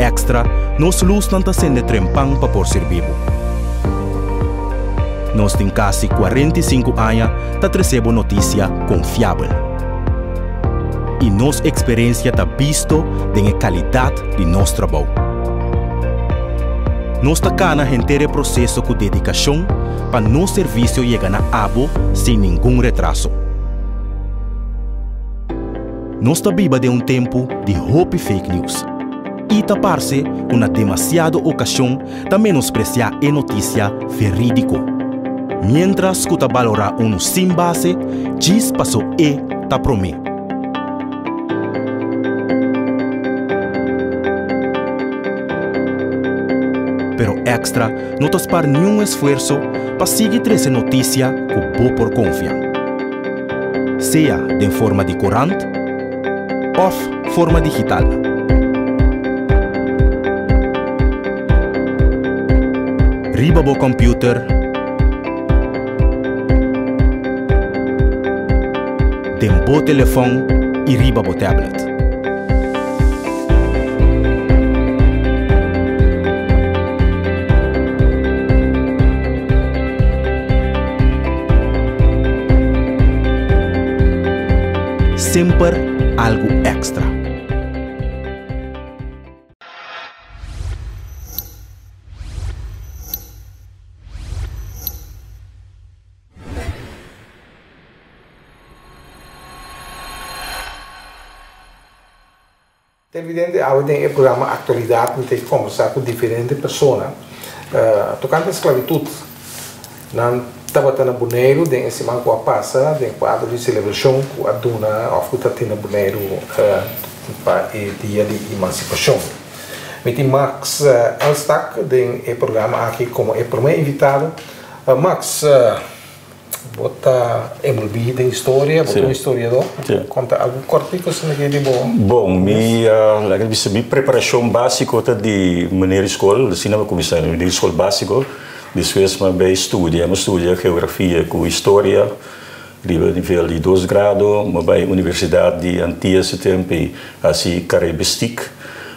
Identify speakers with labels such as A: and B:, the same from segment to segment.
A: Extra, nos lusnan ta sende trempan pa por sirbi bo. Nos tin kasi 45 aña ta trese bo notisia konfiabel. I nos eksperensia ta bisto den e kalidat di nos trabou. Nos ta kana henter e proseso ku dedikashon pa nos servisio yega na abo sin ningun retraso. Nos ta biba den un tempu di hopi fake news i ta parse ku na demasiado okashon ta menospresiá e notisia verídiko, miéntras ku ta balorá unu sin base djis paso e ta promé. Pero Extra no ta spar niun esfuerso pa sigui trese notisia ku bo por konfia. Sea den forma di korant òf forma digital. Riba bo kòmpiuter, den bo telefòn i riba bo tablet. Semper algu èkstra.
B: Televidente, awe den e programa Actualidad mi ta conversa cu diferente persona tocante esclavitud. Nan tabata na Boneiru den e siman cu a pasa den cuadro di celebracion cu a duna of cu ta tin na Boneiru pa e dia di emancipacion. Mi tin Max Elstak den e programa aki como e prome invitado. Max, Bo ta envolví den historia, bo ta un historiadó. Konta algu kòrtiku asina ke di bo.
C: Bon, mi laga mi bisa mi preparashon básiko ta di meneer di skol, asina mi a kuminsá, meneer di skol básiko. Despues mi a bai studia, mi a studia geografia ku historia riba nivel di dos grado. Mi a bai Universidat di Antias e tempu ei hasi Karibistik.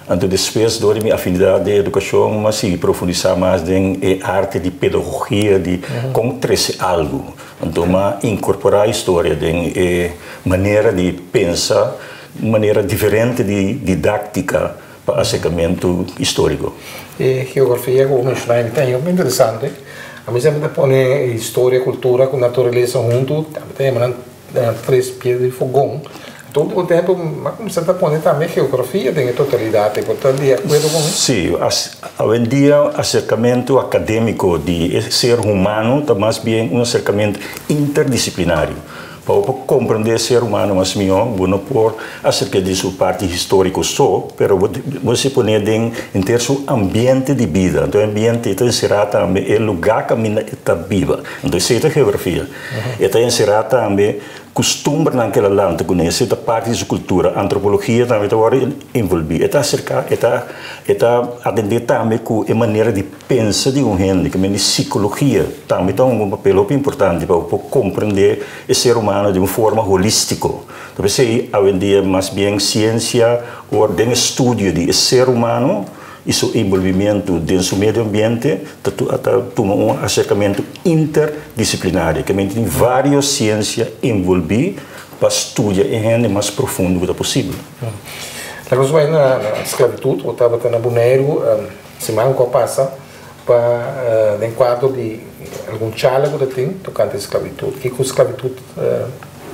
C: Anto despues dor di mi afinidat den edukashon mi a sigui profundisá mas den e arte di pedagogia di kon trese algu. Anto mi a inkorporá historia den e manera di pensa, un manera diferente di didáktika pa aserkamentu históriko.
B: E geografia ku bo menshoná ei ta hopi interesante. Ami semper ta pone historia, kultura ku naturalesa huntu, tambe ta yama nan Tres piedra di fogon. Anto ultimo tempo m'a cuminsa ta pone tambe geografia den e totalidad. E bo ta di acuerdo cu mi?
C: Si, awendia acercamento academico di e ser humano ta mas bien un acercamento interdisciplinario. Pa bo por comprende e ser humano mas mihor, bo no por acerca di su parti historico so, pero bo mester pone den henter su ambiente di bida. Anto e ambiente ta encera tambe e lugar caminda e ta biba. Anto esey ta geografia. E ta enserá tambe kustumbernan ku el a lanta kuné, esei ta parti di su kultura. Antropologia tambe ta wòrdu envolví. E ta aserká, e ta e ta atendé tambe ku e manera di pensa di un hende, ke men di sikologia tambe ta hunga un papel hopi importante pa bo por komprendé e ser humano di un forma holístiko. Ta p'esei awendia mas bien siensia ora den estudio di e ser humano, i su enbolbimentu den su medio ambiente ta ta tuma un aserkamentu interdisiplinario, ke men tin vários siensia enbolbí pa studia e hende mas profundo ku ta posibel.
B: Laga nos bai na sklabitut, bo tabata na Boneiru siman ku a pasa pa den kuadro di algun charla ku ta tin tokante sklabitut. Kiko sklabitut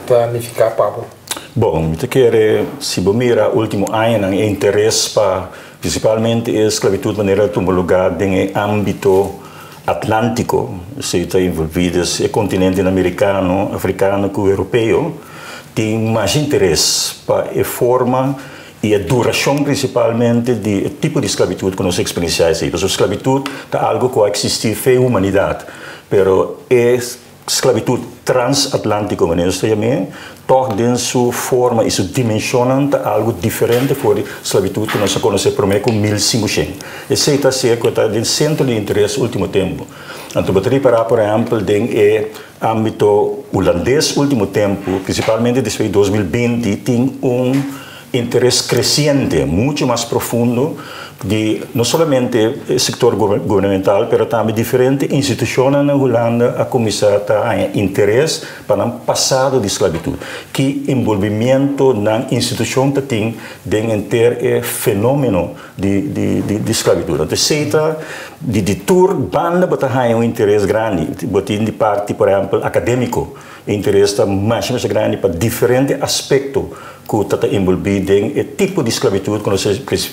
B: ta nifiká pa bo?
C: Bon, mi ta kere si bo mira último añanan e interes pa Prinsipalmente e sklabitut manera a tuma lugá den e ámbito atlántiko, esei ta envolví des e kontinentenan amerikano, afrikano ku europeo, tin mas interes pa e forma i e durashon prinsipalmente di e tipo di sklabitut ku nos eksperensiá esei. Pasobra sklabitut ta algu ku a eksistí fe humanidat, pero e Sklabitut transatlántiko, manera nos ta yam'é, tòg den su forma i su dimenshonnan ta algu diferente for di sklabitut ku nos a konosé promé ku 1500. Esei ta hasié ku e ta den sentro di interes último tempu. Anto bo ta ripará, por ehèmpel, den e ámbito hulandes último tempu, prinsipalmente despues di 2020, tin un. Interes kresiente, muchu mas profundo, di no solamente e sektor gubernamental, pero tambe diferente institushonnan na Hulanda a kuminsá ta haña interes pa nan pasado di sklabitut. Ki enbolbimiento nan institushon ta tin den henter e fenómeno di sklabitut. Anto esei ta di tur banda bo ta haña un interes grandi. Bo tin di parti, por ehèmpel, akadémiko. E interes ta masha masha grandi pa diferente aspekto ku ta ta enbolbí den e tipo di sklabitut ku nos a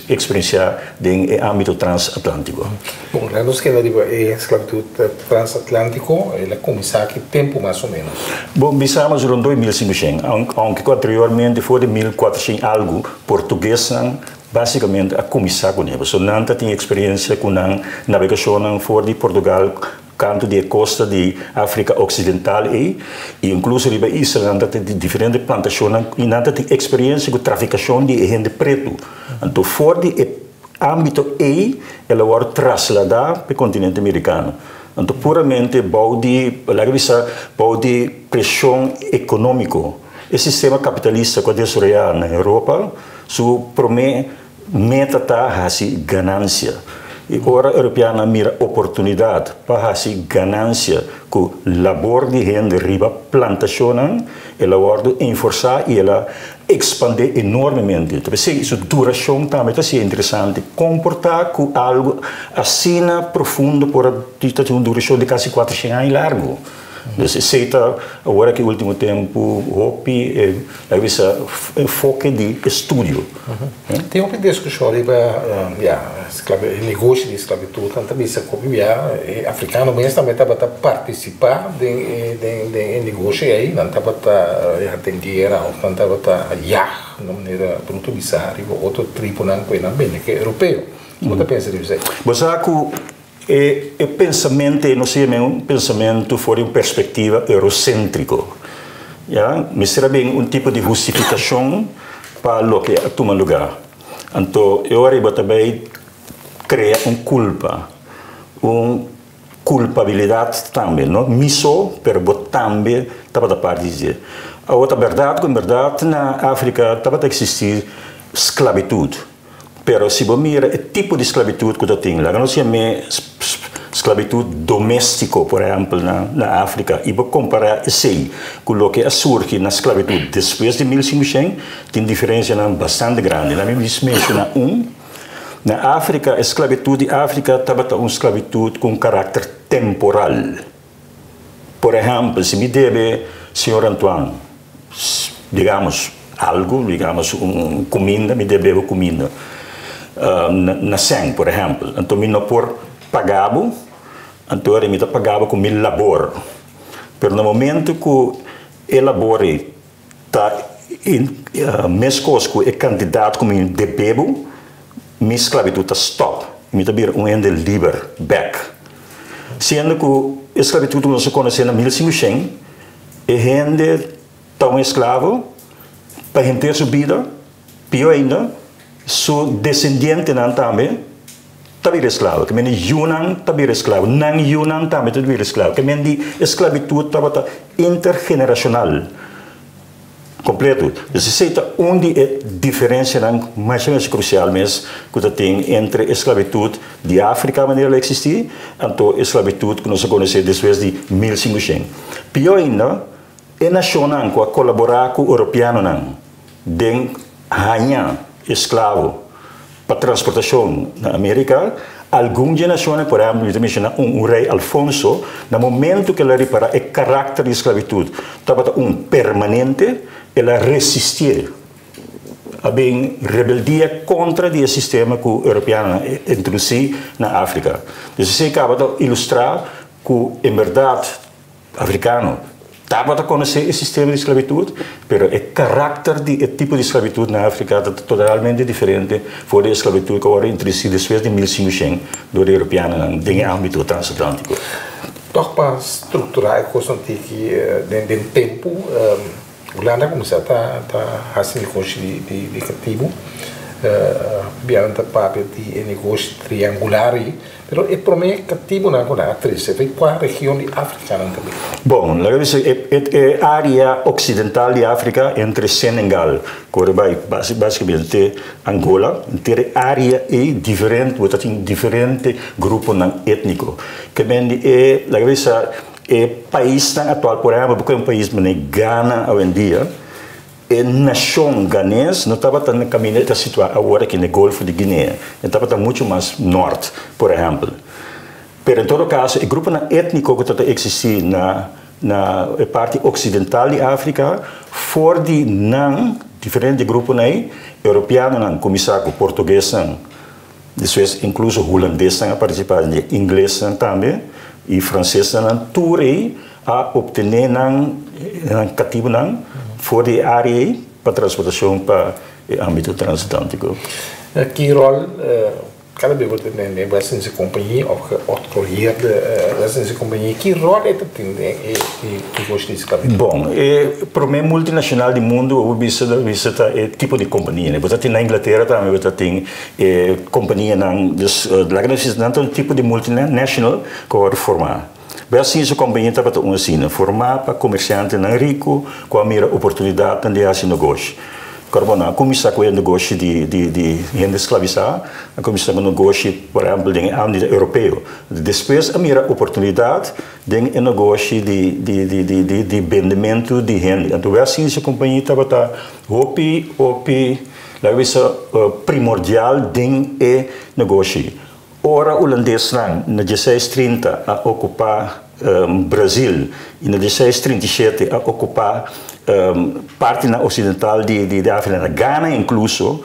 C: eksperensiá den e ámbito transatlántiko.
B: Bon, laga nos keda riba e sklabitut transatlántiko. El a kuminsá ki tempu mas o ménos?
C: Bon, bisamos rondó e 1500, ounke ku anteriormente for di 1400 algu, portuguesnan básikamente a kuminsá kuné. Pasobra nan ta tin eksperensia ku nan nabegashonnan for di Portugal Kantu di e kosta di Afrika Oksidental ei, i inkluso riba e islanan ta tin diferente plantashonnan i nan ta tin eksperiensia ku trafikashon di e hende pretu. Anto for di e ámbito ei el a wòrdu trasladá pa e kontinente merikano. Anto puramente bou di, laga bisa, bou di preshon ekonómiko. E sistema kapitalista ku a desaroyá na Europa su promé Meta ta hasi ganansia. I ora europeannan mira oportunidat pa hasi ganansia ku labor di hende riba plantashonnan, el a wòrdu enforsá i el a ekspandé enormemente. Ta p'esei su durashon tambe ta siña interesante. Kon por ta ku algu asina profundo por a ta tin un durashon di kasi kuatershen aña largu? Dus esei ta awor aki ultimo tempu hopi e a bisa enfoke di estudio.
B: Tin hopi diskushon riba ya e negoshi di sklabitut. Nan ta bisa ku hopi bia e afrikano mes tambe tabata partisipá den e den e negoshi ei. Nan tabata ya den guera òf nan tabata yag na manera bruto bisa riba otro tribunan ku e nan bende ku e europeo. Bo ta pensa riba esei?
C: Bo sa ku E e pensamentu ei no siña men un pensamentu for di un perspektiva euroséntriko. Ya, mester a bin un tipo di hustifikashon pa loke a tuma lugá. Anto e ora ei bo ta bai krea un kulpa, un kulpabilidat tambe, no mi so, pero bo tambe tabata parti di dje. Awor ta bèrdat ku en bèrdat na Afrika tabata eksistí sklabitut. Pero si bo mira e tipo di sklabitut ku ta tin, laga nos yam'é sklabitut doméstiko, por ehèmpel na Afrika, i bo kompará esei ku loke a surgi na sklabitut despues di 1500, tin diferensianan bastante grandi. Laga mi menshoná un. Na Afrika, e sklabitut di Afrika tabata un sklabitut ku un karakter temporal. Por ehèmpel, si mi debe señor Antoine, digamos, algu, digamos un kuminda, mi debe bo kuminda na sèn, por ehèmpel, anto mi no por paga bo, anto ora mi ta paga bo ku mi labor. Pero na momento ku e labor ei ta meskos ku e kantidat ku mi debe bo, mi sklabitut ta stòp, mi ta bira un hende liber bèk. Siendo ku e sklabitut ku nos a konosé na 1500, e hende ta un esklavo pa henter su bida, pió ainda, su desendientenan tambe ta bira esklavo. Ke men di yunan ta bira esklavo, nan yunan tambe ta bira esklavo. Ke men di e sklabitut tabata intergenerashonal. Kompleto. Dus esei ta un di e diferensianan masha masha krusial mes ku ta tin entre e sklabitut di Afrika manera el a eksistí anto e sklabitut ku nos a konosé despues di 1500. Pió ainda, e nashonnan ku a kolaborá ku europeanonan den haña esklabo pa transportashon na Amerika, algun dje nashonnan, por ehèmpel mi ta menshoná un, un rei Alfonso, na momentu ku el a ripará e karakter di sklabitut tabata un permanente, el a resistié, a bin rebeldia kontra di e sistema ku europeanonan a introdusí na Afrika. Dus esei kaba ta ilustrá ku en bèrdat Africano tabata conoce e sistema di sclavitud, pero e caracter di e tipo di sclavitud na Africa ta totalmente diferente for di e sclavitud cu a worde introduci despues di 1500 door di Europeanonan den e ambito transatlantico.
B: Toch pa structura e cosnan tiki den tempo, Hulanda a cuminsa ta haci negoshi di catibu. Bianan ta papia di e negoshi triangular ei, pero e promé katibunan ku nan a trese foi kua region di Afrika nan ta bin?
C: Bon, laga bisa e e área oksidental di Afrika entre Senegal kore bai basikamente Angola, henter e área ei diferente bo ta tin diferente gruponan étniko. Ke men di e laga bisa e paisnan aktual, por ehèmpel bo kohe un pais manera Ghana awendia, E nashon Ghanés no tabata na kaminda e ta situá awor aki na e Golfo di Guinea. E tabata muchu mas nòrt, por ehèmpel. Pero en todo kaso e gruponan étniko ku tabata eksistí na na e parti oksidental di Afrika, for di nan diferente gruponan ei, europeanonan kuminsá ku portuguesnan, despues inkluso hulandesnan a partisipá den dje, inglesnan tambe i fransesnan, nan tur ei a obtené nan nan katibunan for di e área ei pa transportashon pa e ámbito transatlántiko.
B: Ki ròl kada bes bo ta tene den West Indische Compagnie òf geoctrooieerde West Indische Compagnie, ki ròl e ta tin den e negoshi di sklabitut?
C: Bon, e promé multinashonal di mundu bo bisa bisa ta e tipo di kompania. Bo ta tin na Inglatera tambe bo ta tin e kompanianan, dus laga nos bisa nan ta un tipo di multinational ku a wòrdu formá. Bèstin su kompania tabata un asina, formá pa komersiantenan riku ku a mira oportunidatnan di hasi negoshi. Kòrbo nan a kuminsá ku e negoshi di di di hende sklabisá, a kuminsá ku negoshi por ehèmpel den e ámbito europeo. Despues a mira oportunidat den e negoshi di di di di di di bendementu di hende. Anto Westin su kompania tabata hopi hopi laga bisa primordial den e negoshi. Ora hulandesnan na dieseis trinta a okupá Brazil i na dieseis 37 a okupá partinan osidental di di Afrika, na Ghana inkluso,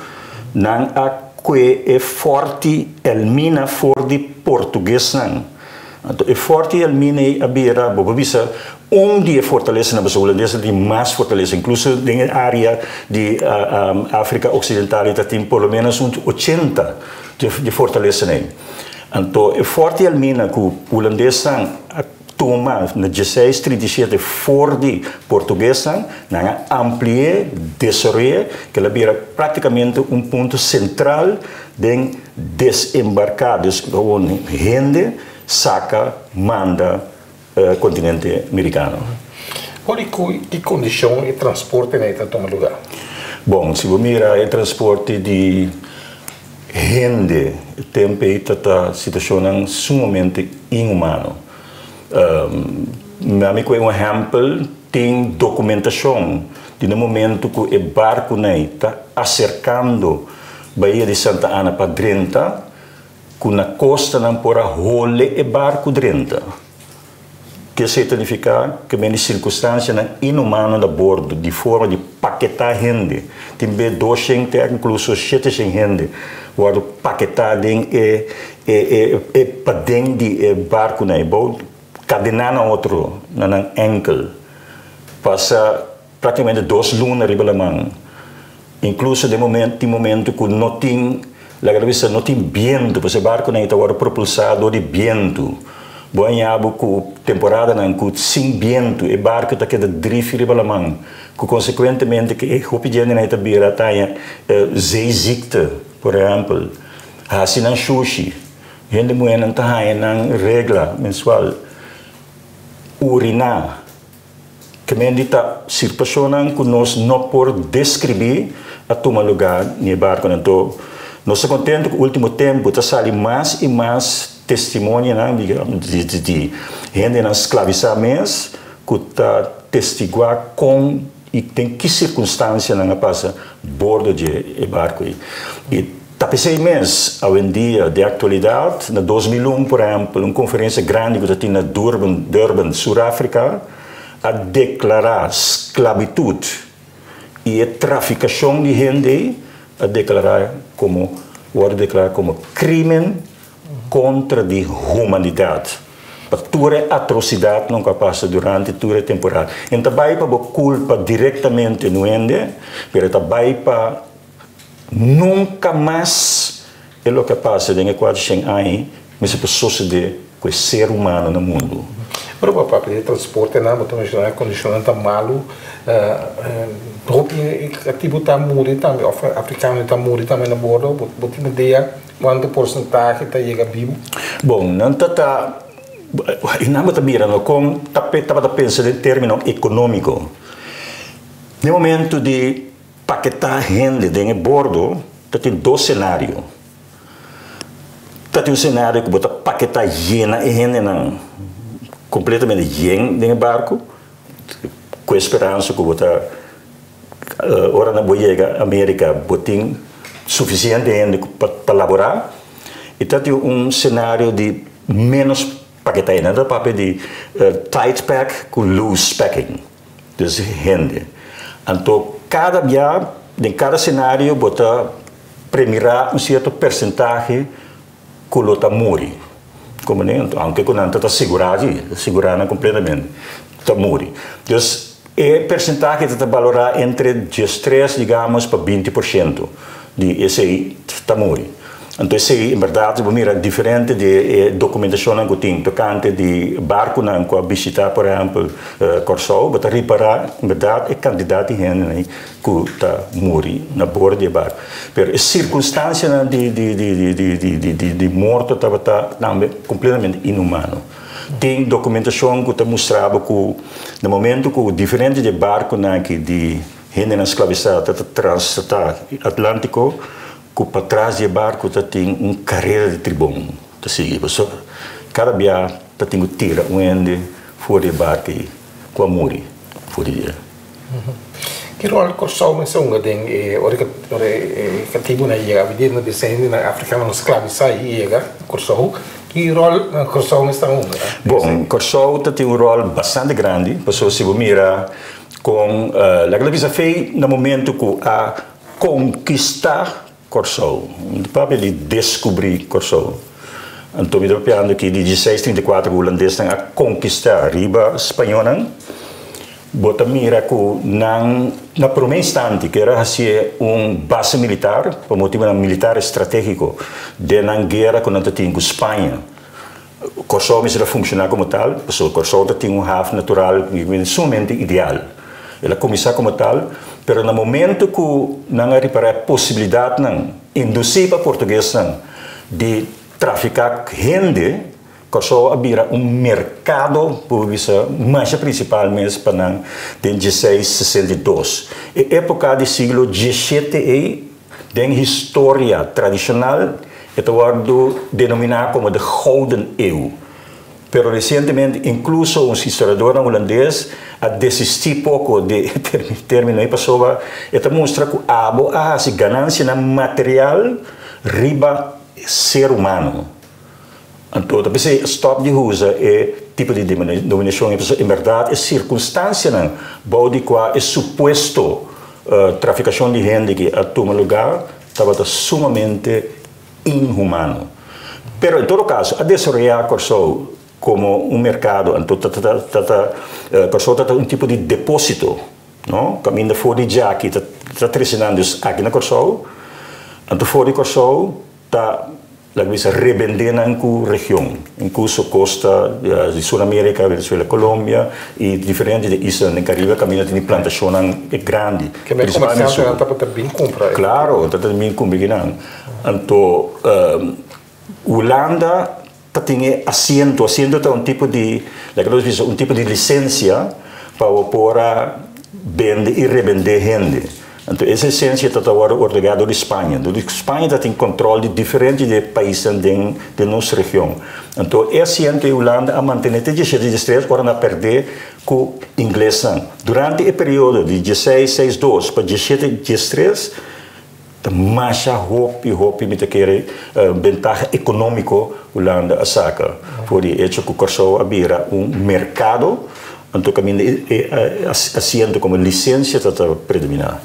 C: nan a kue e Fòrti Elmina for di portuguesnan. Anto e Fòrti Elmina ei a bira, bo por bisa, un di e fortalesanan, pasobra hulandesnan tin mas fortalesa, inkluso den e área di Afrika Oksidental ei ta tin por lo ménos un 80 Di fortalesa ei. Anto e Fort Elmina ku hulandesnan a tuma na 1637 for di portuguesnan, nan a ampli'é, desaroy'é, ku el a bira práktikamente un punto sentral den desembarká, dus gewoon hende saka manda kontinente merikano.
B: For di ki kondishon e transportenan ei ta tuma lugá?
C: Bon, si bo mira e transporte di hende e tempu ei ta ta situashonnan sumamente inhumano. Mi ku e un ehèmpel, tin dokumentashon di na momentu ku e barkunan ei ta aserkando Bahia di Santa Ana pa drenta, Ku na kostanan por a hole e barku drenta. Ke esei ta nifiká? Ke men di sirkunstansianan inhumano na bordo, di forma di paketá hende. Tin be 200 te inkluso 700 hende wòrdu paketá den e e e e paden di e barkunan ei bou kadená na otro na nan ènkel. Pasa Práktikamente dos luna riba laman. Inkluso den momento, tin momento ku no tin, laga ta bisa, no tin bientu, pasobra e barkunan ei ta wòrdu propulsá dor di bientu. Bo a haña bo ku temporadanan ku sin bientu e barku ta keda drifi riba laman, ku konsekuentemente ku e hopi djentenan ei ta bira ta haña zeeziekte, por ehèmpel. Hasi nan shushi. Hende muhénan ta haña nan regla mensual. Uriná. Kemendi ta sirtuashonnan ku nos no por deskribí a tuma lugá ni e barkunan. Anto nos ta kontentu ku último tempu ta sali mas i mas testimonionan di hendenan sklavisá mes ku ta testiguá kon i den ki sirkunstansianan a pasa bordo dje e barku ei. I ta p'esei mes awendia den aktualidat, na 2001 por ehèmpel, un konferensia grandi ku ta tin na Durban, Durban, Sur-Afrika, a deklará sklabitut i e trafikashon di hende ei a deklará komo wòrdu deklará komo krímen kontra di humanidat pa tur e atrosidatnan ku a pasa durante tur e temporada. E no ta bai pa bo kulpa direktamente un hende, pero e ta bai pa nunka mas e loke a pasa den e 400 aña mester por sosodé ku e ser humano na mundu.
B: Ora bo papia di transportenan, bo ta menshoná e kondishonnan ta malu. Hopi katibu ta muri tambe òf afrikano ta muri tambe na bordo. Bo tin idea kuantu porsentahe ta yega bibu?
C: Bon, nan ta ta, i nan bo ta mira no kon ta tabata pensa den término ekonómiko. Den momentu di paketá hende den e bordo ta tin dos senario. Ta tin un senario ku bo ta paketá yena e hendenan kompletamente yen den e barku ku e speransa ku bo ta ora nan bo yega Amerika bo tin sufisiente hende pa laborá. I ta tin un senario di ménos paketá hende. Nan ta papia di tight pack ku loose packing. Dus hende. Anto kada bia den kada senario bo ta premirá un sierto persentahe ku lo ta muri. Komprendé? Anto aunke ku nan ta ta sigurá di, ta sigurá nan kompletamente, ta muri. Dus e persentahe ta ta balorá entre diestres digamos pa 20% di esei ta muri. Anto esei en bèrdat bo mira diferente di e dokumentashonnan ku tin tokante di barkunan ku a bishitá por ehèmpel Kòrsou, bo ta ripará en bèrdat e kantidat di hendenan ku ta muri na bor di e barku. Pero e sirkunstansianan di morto tabata tambe kompletamente inhumano. Tin dokumentashon ku ta mustra bo ku na momentu ku diferente di e barkunan aki di hendenan sklabisá ta transatá Atlántiko, Ku patras di e barku ta tin un karera di tribon ta sigui. Pasobra kada bia ta tin ku tira un hende for di e barku ei ku a muri for di dje.
B: Ki ròl Kòrsou mester hunga den e ora ora e katibunan yega? Awe dia no bisa hendenan afrikanonan sklabisá yega Kòrsou. Ki ròl Kòrsou mester hunga?
C: Bon, Kòrsou ta tin un ròl bastante grandi pasobra si bo mira kon laga ta bisa fei na momentu ku a Konkistá Kòrsou. Mi ta papia di deskubrí Kòrsou. Anto mi ta papiando aki di 1634 ku hulandesnan a konkistá riba spañónan. Bo ta mira ku nan na promé instante kier a hasié un base militar pa motibunan militar estratégiko den nan guera ku nan ta tin ku Spaña. Kòrsou mester a funshoná komo tal, pasobra Kòrsou ta tin un haf natural sumamente ideal. El a kuminsá komo tal, pero na momento ku nan a ripará e posibilidatnan indusí pa portuguesnan di trafiká hende, Kòrsou a bira un merkado, por bisa, masha prinsipal mes pa nan den 1662. E époka di siglo diesshete ei, Den historia tradishonal e ta wòrdu denominá komo de Gouden Eeuw. Pero resientemente inkluso un historiadornan hulandes a desistí poko di e término ei pasobra e ta mustra ku abo a hasi ganansianan material riba ser humano. Anto ta p'esei a stòp di usa e tipo di denominashon ei pasobra en bèrdat e sirkunstansianan bou di kua e supuesto trafikashon di hende ki a tuma lugá tabata sumamente inhumano. Pero en todo kaso a desaroyá Kòrsou komo un merkado, anto ta ta Kòrsou ta un tipo di depósito, no? Kaminda for di djaki ta trese nan dus aki na Kòrsou, anto for di Kòrsou Ta laga bisa rebendé nan ku region, inkluso kosta di Sur Amerika, Venezuela, Colombia i diferente di islanan den Karibe kaminda tin di plantashonnan grandi.
B: Ke men komersiantenan tabata bin kumpra e.
C: Klaro, tabata bin kumpra kinan. Anto Hulanda ta tin e asiento, asiento ta un tipo di, laga nos bisa un tipo di lisensia pa bo por a bende i rebendé hende. Anto es lisensia ta ta wòrdu otorgá dor di Spaña. Dor di Spaña ta tin kòntròl di diferente di e paisnan den den nos region. Anto e asiento ei Hulanda a mantené te diesshete diestres ora nan a pèrdè ku inglesnan. Durante e periodo di diesseis seis dos pa diesshete diestres, Ta masha hopi hopi mi ta kere bentaha ekonómiko Hulanda a saka for di e echo ku Kòrsou a bira un merkado anto kaminda e asiento komo lisensia ta ta predominá.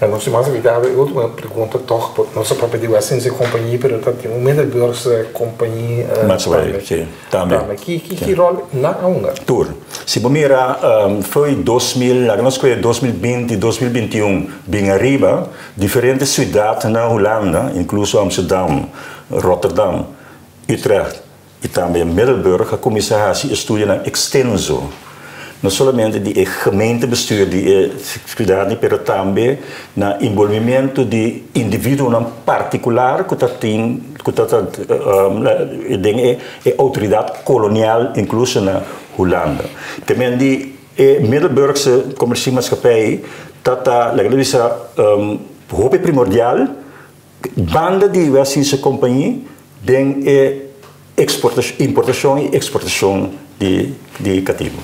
B: Nos tin mas invitado. E ultimo pregunta tòg, nos a papia di Westindische Compagnie pero ta tin un Middelburgse Compagnie
C: tambe. Si, tambe.
B: Ki ròl nan a hunga?
C: Tur. Si bo mira fo'i 2000, laga nos kue 2020, 2021 bin ariba, diferente siudat na Hulanda, inkluso Amsterdam, Rotterdam, Utrecht I tambe Middelburg a kuminsá hasi estudionan ekstenso, no solamente di e gemeentebestuur di e siudatnan, pero tambe na inbolbimentu di individuonan partikular ku ta tin ku ta ta den e outoridat kolonial inkluso na Hulanda. Te men di e Middelburgse Commerciemaatschappij ta ta laga nos bisa hopi primordial Banda di West-Indische Compagnie den e importashon i eksportashon di katibu.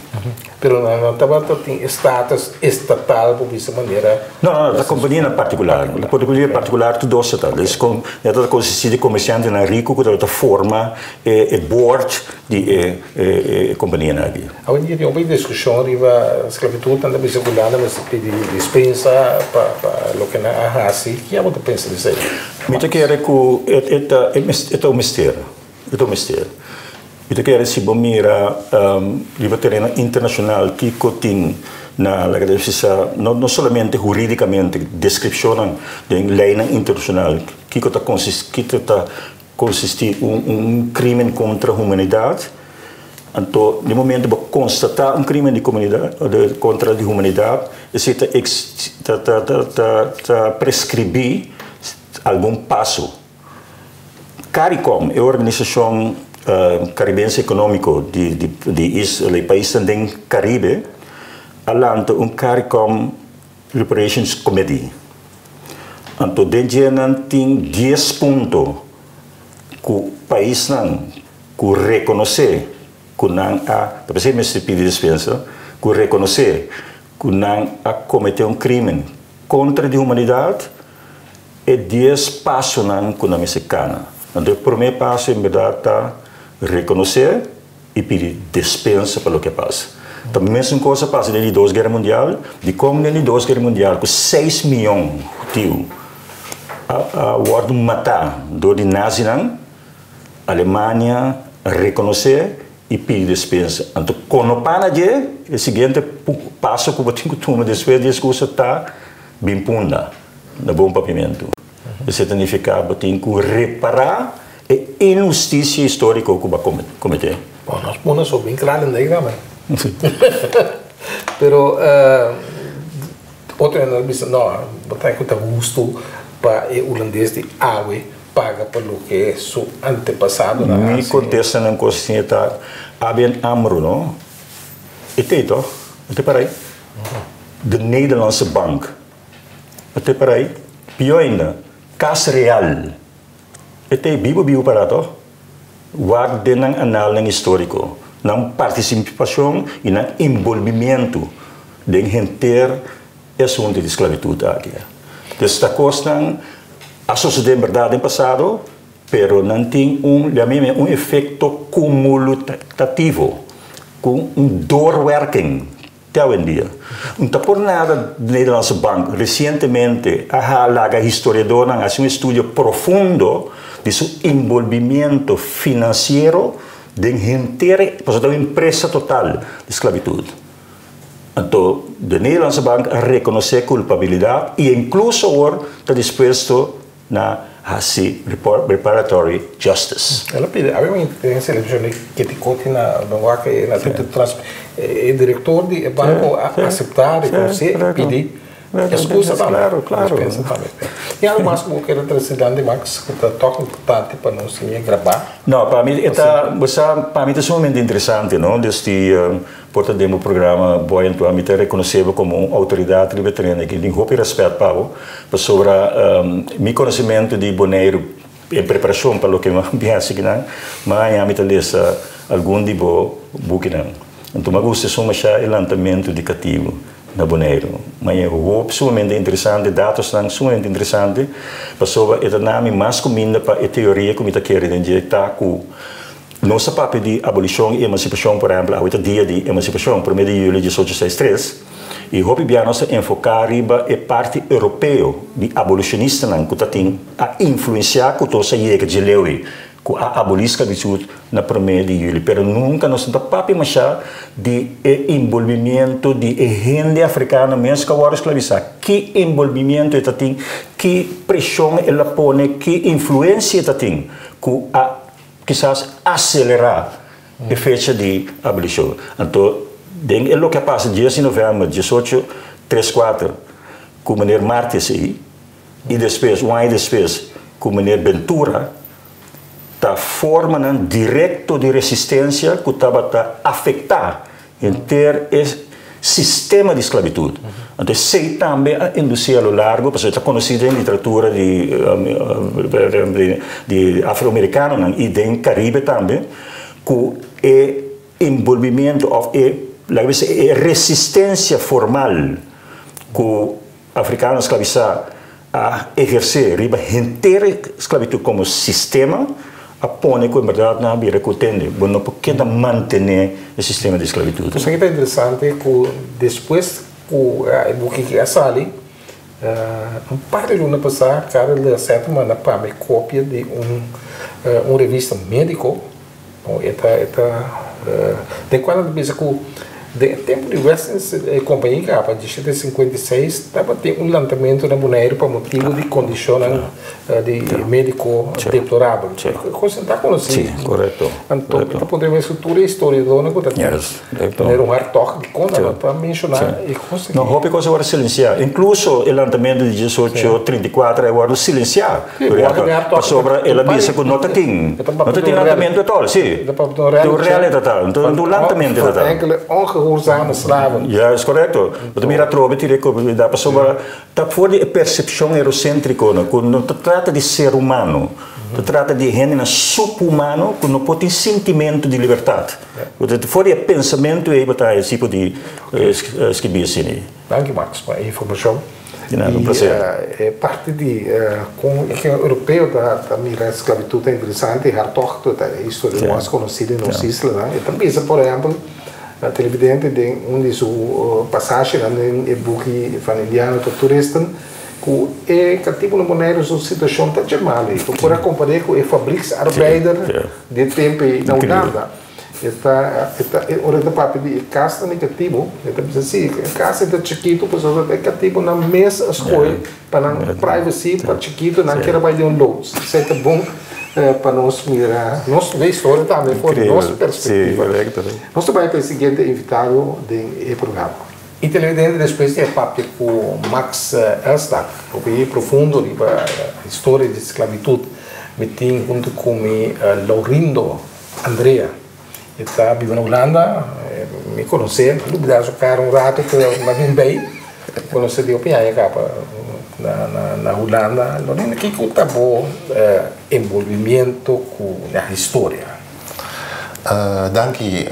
B: Pero nan no tabata tin e status estatal por bisa manera.
C: No, no, ta kompanianan partikular. Kompania partikular tur dos ta. Dus kon nan tabata konsistí di komersiantenan riku ku tabata forma e board di e kompanianan aki.
B: Awendia tin hopi diskushon riba sklabitut, nan ta bisa ku Hulanda mester pidi dispensa pa loke nan a hasi. Ki abo ta pensa di esei?
C: Mi ta kere ku e ta e ta un mester, e ta un mester. Mi ta kere si bo mira riba tereno internashonal kiko tin na laga ta bisa no solamente huridikamente deskripshonnan den leinan internashonal kiko ta kiko ta Konsistí un un krimen kontra humanidat. Anto di momento bo konstatá un krimen di komunidat kontra di humanidat, esei ta ta ta ta ta ta preskribí algun paso. Caricom, e organisashon karibense ekonómiko di di di isla di paisnan den Karibe, a lanta un Caricom Reparations Committee. Anto den dje nan tin dies punto ku paisnan ku rekonosé ku nan a, ta p'esei mester pidi dispensa, ku rekonosé ku nan a kometé un krimen kontra di humanidat, e dies pasonan ku nan mester kana. Anto e promé paso en bèrdat ta rekonosé i pidi despensa pa loke a pasa. Ta mesun kos a pasa den di dos guera mundial. Dikon den di dos guera mundial ku seis miyon hudiu a wòrdu matá dor di nazinan, Alemania a rekonosé i pidi despensa. Anto konopá na dje, e siguiente paso ku bo tin ku tuma despues di es kusa ta bin punda na bon papiamentu. Esei ta nifiká bo tin ku repará e inhustisia históriko ku bo a kometé.
B: Bon, nos pone so bin kla den dei tambe. Pero otro hende ta bisa, no, bo ta ku ta hustu pa e hulandes di awe paga pa loke su antepasadonan a
C: Mi
B: hasi.
C: kontesta na un kos asina ta, ABN AMRO no, e t'ei toh, e ta para ei. De Nederlandse Bank. E te para ei. Pió ainda, Kas Real. E te bibu bibu para tòg. Wak den nan analnan históriko, nan partisipashon i nan enbolbimentu den henter e asuntu di sklabitut aki. Dus ta kosnan a sosodé en bèrdat den pasado, pero nan tin un, llam'é un efekto kumulutativo, ku un doorwerking. Te awendia. Un ta por nada Nederlandse Bank resientemente a ha laga historiadornan hasi un estudio profundo di su enbolbimiento finansiero den henter e, pasobra ta un empresa total di sklabitut. Anto de Nederlandse Bank a rekonosé kulpabilidat i inkluso awor ta dispuesto Na hasi reparatory justice.
B: El a pidi awe den selebrashon di Ketikoti na wak e na trans e direktor di e banko a aseptá rekonosé i pidi eskusa tambe.
C: Claro, claro.
B: Dispensa tambe. Tin algu mas ku bo kere trese dilanti Max ku ta tòg importante pa nos siña grabá?
C: No, pa mi e ta, bo sa, pa mi ta sumamente interesante, no? Des di por ta den bo programa Boy en Tua mi ta rekonosé bo komo un outoridat riba e tereno aki. Tin hopi rèspèt pa bo. Pasobra mi konosementu di Boneiru en preparashon pa loke mi a bin hasi akinan, mi a haña mi ta lesa algun di bo bukinan. Anto mi a gusta esun mashá e lantamentu di katibu na Boneiru. Mi a haña hopi sumamente interesante, datosnan sumamente interesante, pasobra e ta na mi mas kuminda pa e teoria ku mi ta kere den dje ta ku nos a papia di abolishon i emansipashon, por ehèmpel awe ta dia di emansipashon, promé di yüli diesocho seis tres. I hopi bia nos ta enfoká riba e parti europeo di abolishonistanan ku ta tin a influensiá ku tos a yega dje leu ei, ku a abolí sklabitut na promé di yüli. Pero nunka nos no ta papia mashá di e imbolbimiento di e hende afrikano mes ku a wòrdu sklabisá. Ki imbolbimiento e ta tin, ki preshon el a pone, ki influensia e ta tin ku a. Kisas aselerá e fecha di abolishon. Anto, den e loke a pasa dies di novèmber diesocho tres kuater ku meneer Martis ei i despues, un aña despues, ku meneer Bentura, ta formanan direkto di resistensia ku tabata afektá Henter e sistema di sklabitut. Anto esei tambe a indusí a lo largo, pasobra e ta konosí den literatura di di afroamerikanonan i den Karibe tambe, ku e enbolbimentu òf e, laga bisa, e resistensia formal ku afrikanonan sklabisá a ehersé riba henter e sklabitut komo sistema, a pone ku en bèrdat nan a bira ku tende, bo no por keda mantené e sistema di sklabitut.
B: Esaki ta interesante ku despues ku e buki aki a sali, un par di luna pasá Karel de Asset a manda pa mi kopia di un un revista médiko. E ta e ta den kual nan ta bisa ku den e tempu di West Indies Compagnie kaba 1756 tabatin un lantamentu na Boneiru pa motibu di kondishonnan di médiko deplorabel. Kos nan ta konosí. Anto mi ta puntra mi mes ku tur e historiadónan ku ta tener un hartòg dikon nan no ta menshoná e kos aki.
C: No, hopi kos a wòrdu silensiá. Inkluso e lantamentu di 1834 a wòrdu silensiá. Pasobra el a bisa ku no ta tin, no ta tin lantamentu atòl, si. Un rèl e ta ta, un lantamentu e ta ta.
B: Enkele ongehoorzame slaven.
C: Ja, es korekto. Bo ta mira atrobe tira e komunidat pasobra ta for di e persepshon eurosentriko no, ku no ta trata di ser humano, ta trata di hendenan suphumano ku no por tin sintimentu di libertat. For di e pensamentu ei bo ta haña tipo di skibí asina.
B: Danki Max pa e informashon.
C: Di nada, un placer.
B: E parti di kon e gen europeo ta mira sklabitut ta interesante i hartogto ta e historia mas konosí den nos islanan. E ta bisa por ehèmpel televidente den un di su pasashenan den e buki Van Indiano tot Toeristen ku e katibu na Boneiru su situashon ta dje mal ei. Bo por a kompar'é ku e fabriksarbeider di e tempu ei na Hulanda. E ta, e ta, ora e ta papia di e kasnan di katibu, e ta bisa si, e kas ei ta chikitu pasobra e katibunan mes a skohe pa nan privacy, pa chikitu nan kier a bai den un loods. Esei ta bon pa nos mira nos ve historia tambe for di nos perspektiva. Nos ta bai pa e siguiente invitado den e programa. E televidente despues di a papia ku Max Elstak hopi profundo riba historia di sklabitut, mi tin huntu ku mi Laurindo Andrea, e ta biba na Hulanda, mi konosé, mi lubidá su kara un rato pero mi a bin bei, konosé di hopi aña kaba na Hulanda. Lorena, kiko ta bo enbolbimiento ku na historia?
D: Danki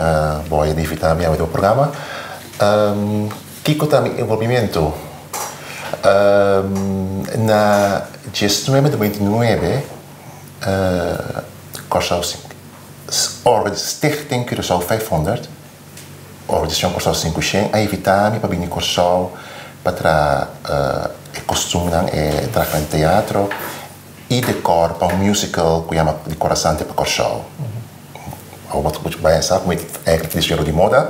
D: Boy di invitá mi awe den bo programa. Kiko ta mi enbolbimiento? Na diesnuebe di beintinuebe Kòrsou Stichting Curaçao 500, Organisashon Kòrsou Sinkushen, a invitá mi pa bini Kòrsou pa traha e kostumnan, e trahenan di teatro i dekòr pa un musical ku yama Di Korasante pa Kòrsou. Awor bo ta bai sa ku mi ta eigenlijk diseñador di moda.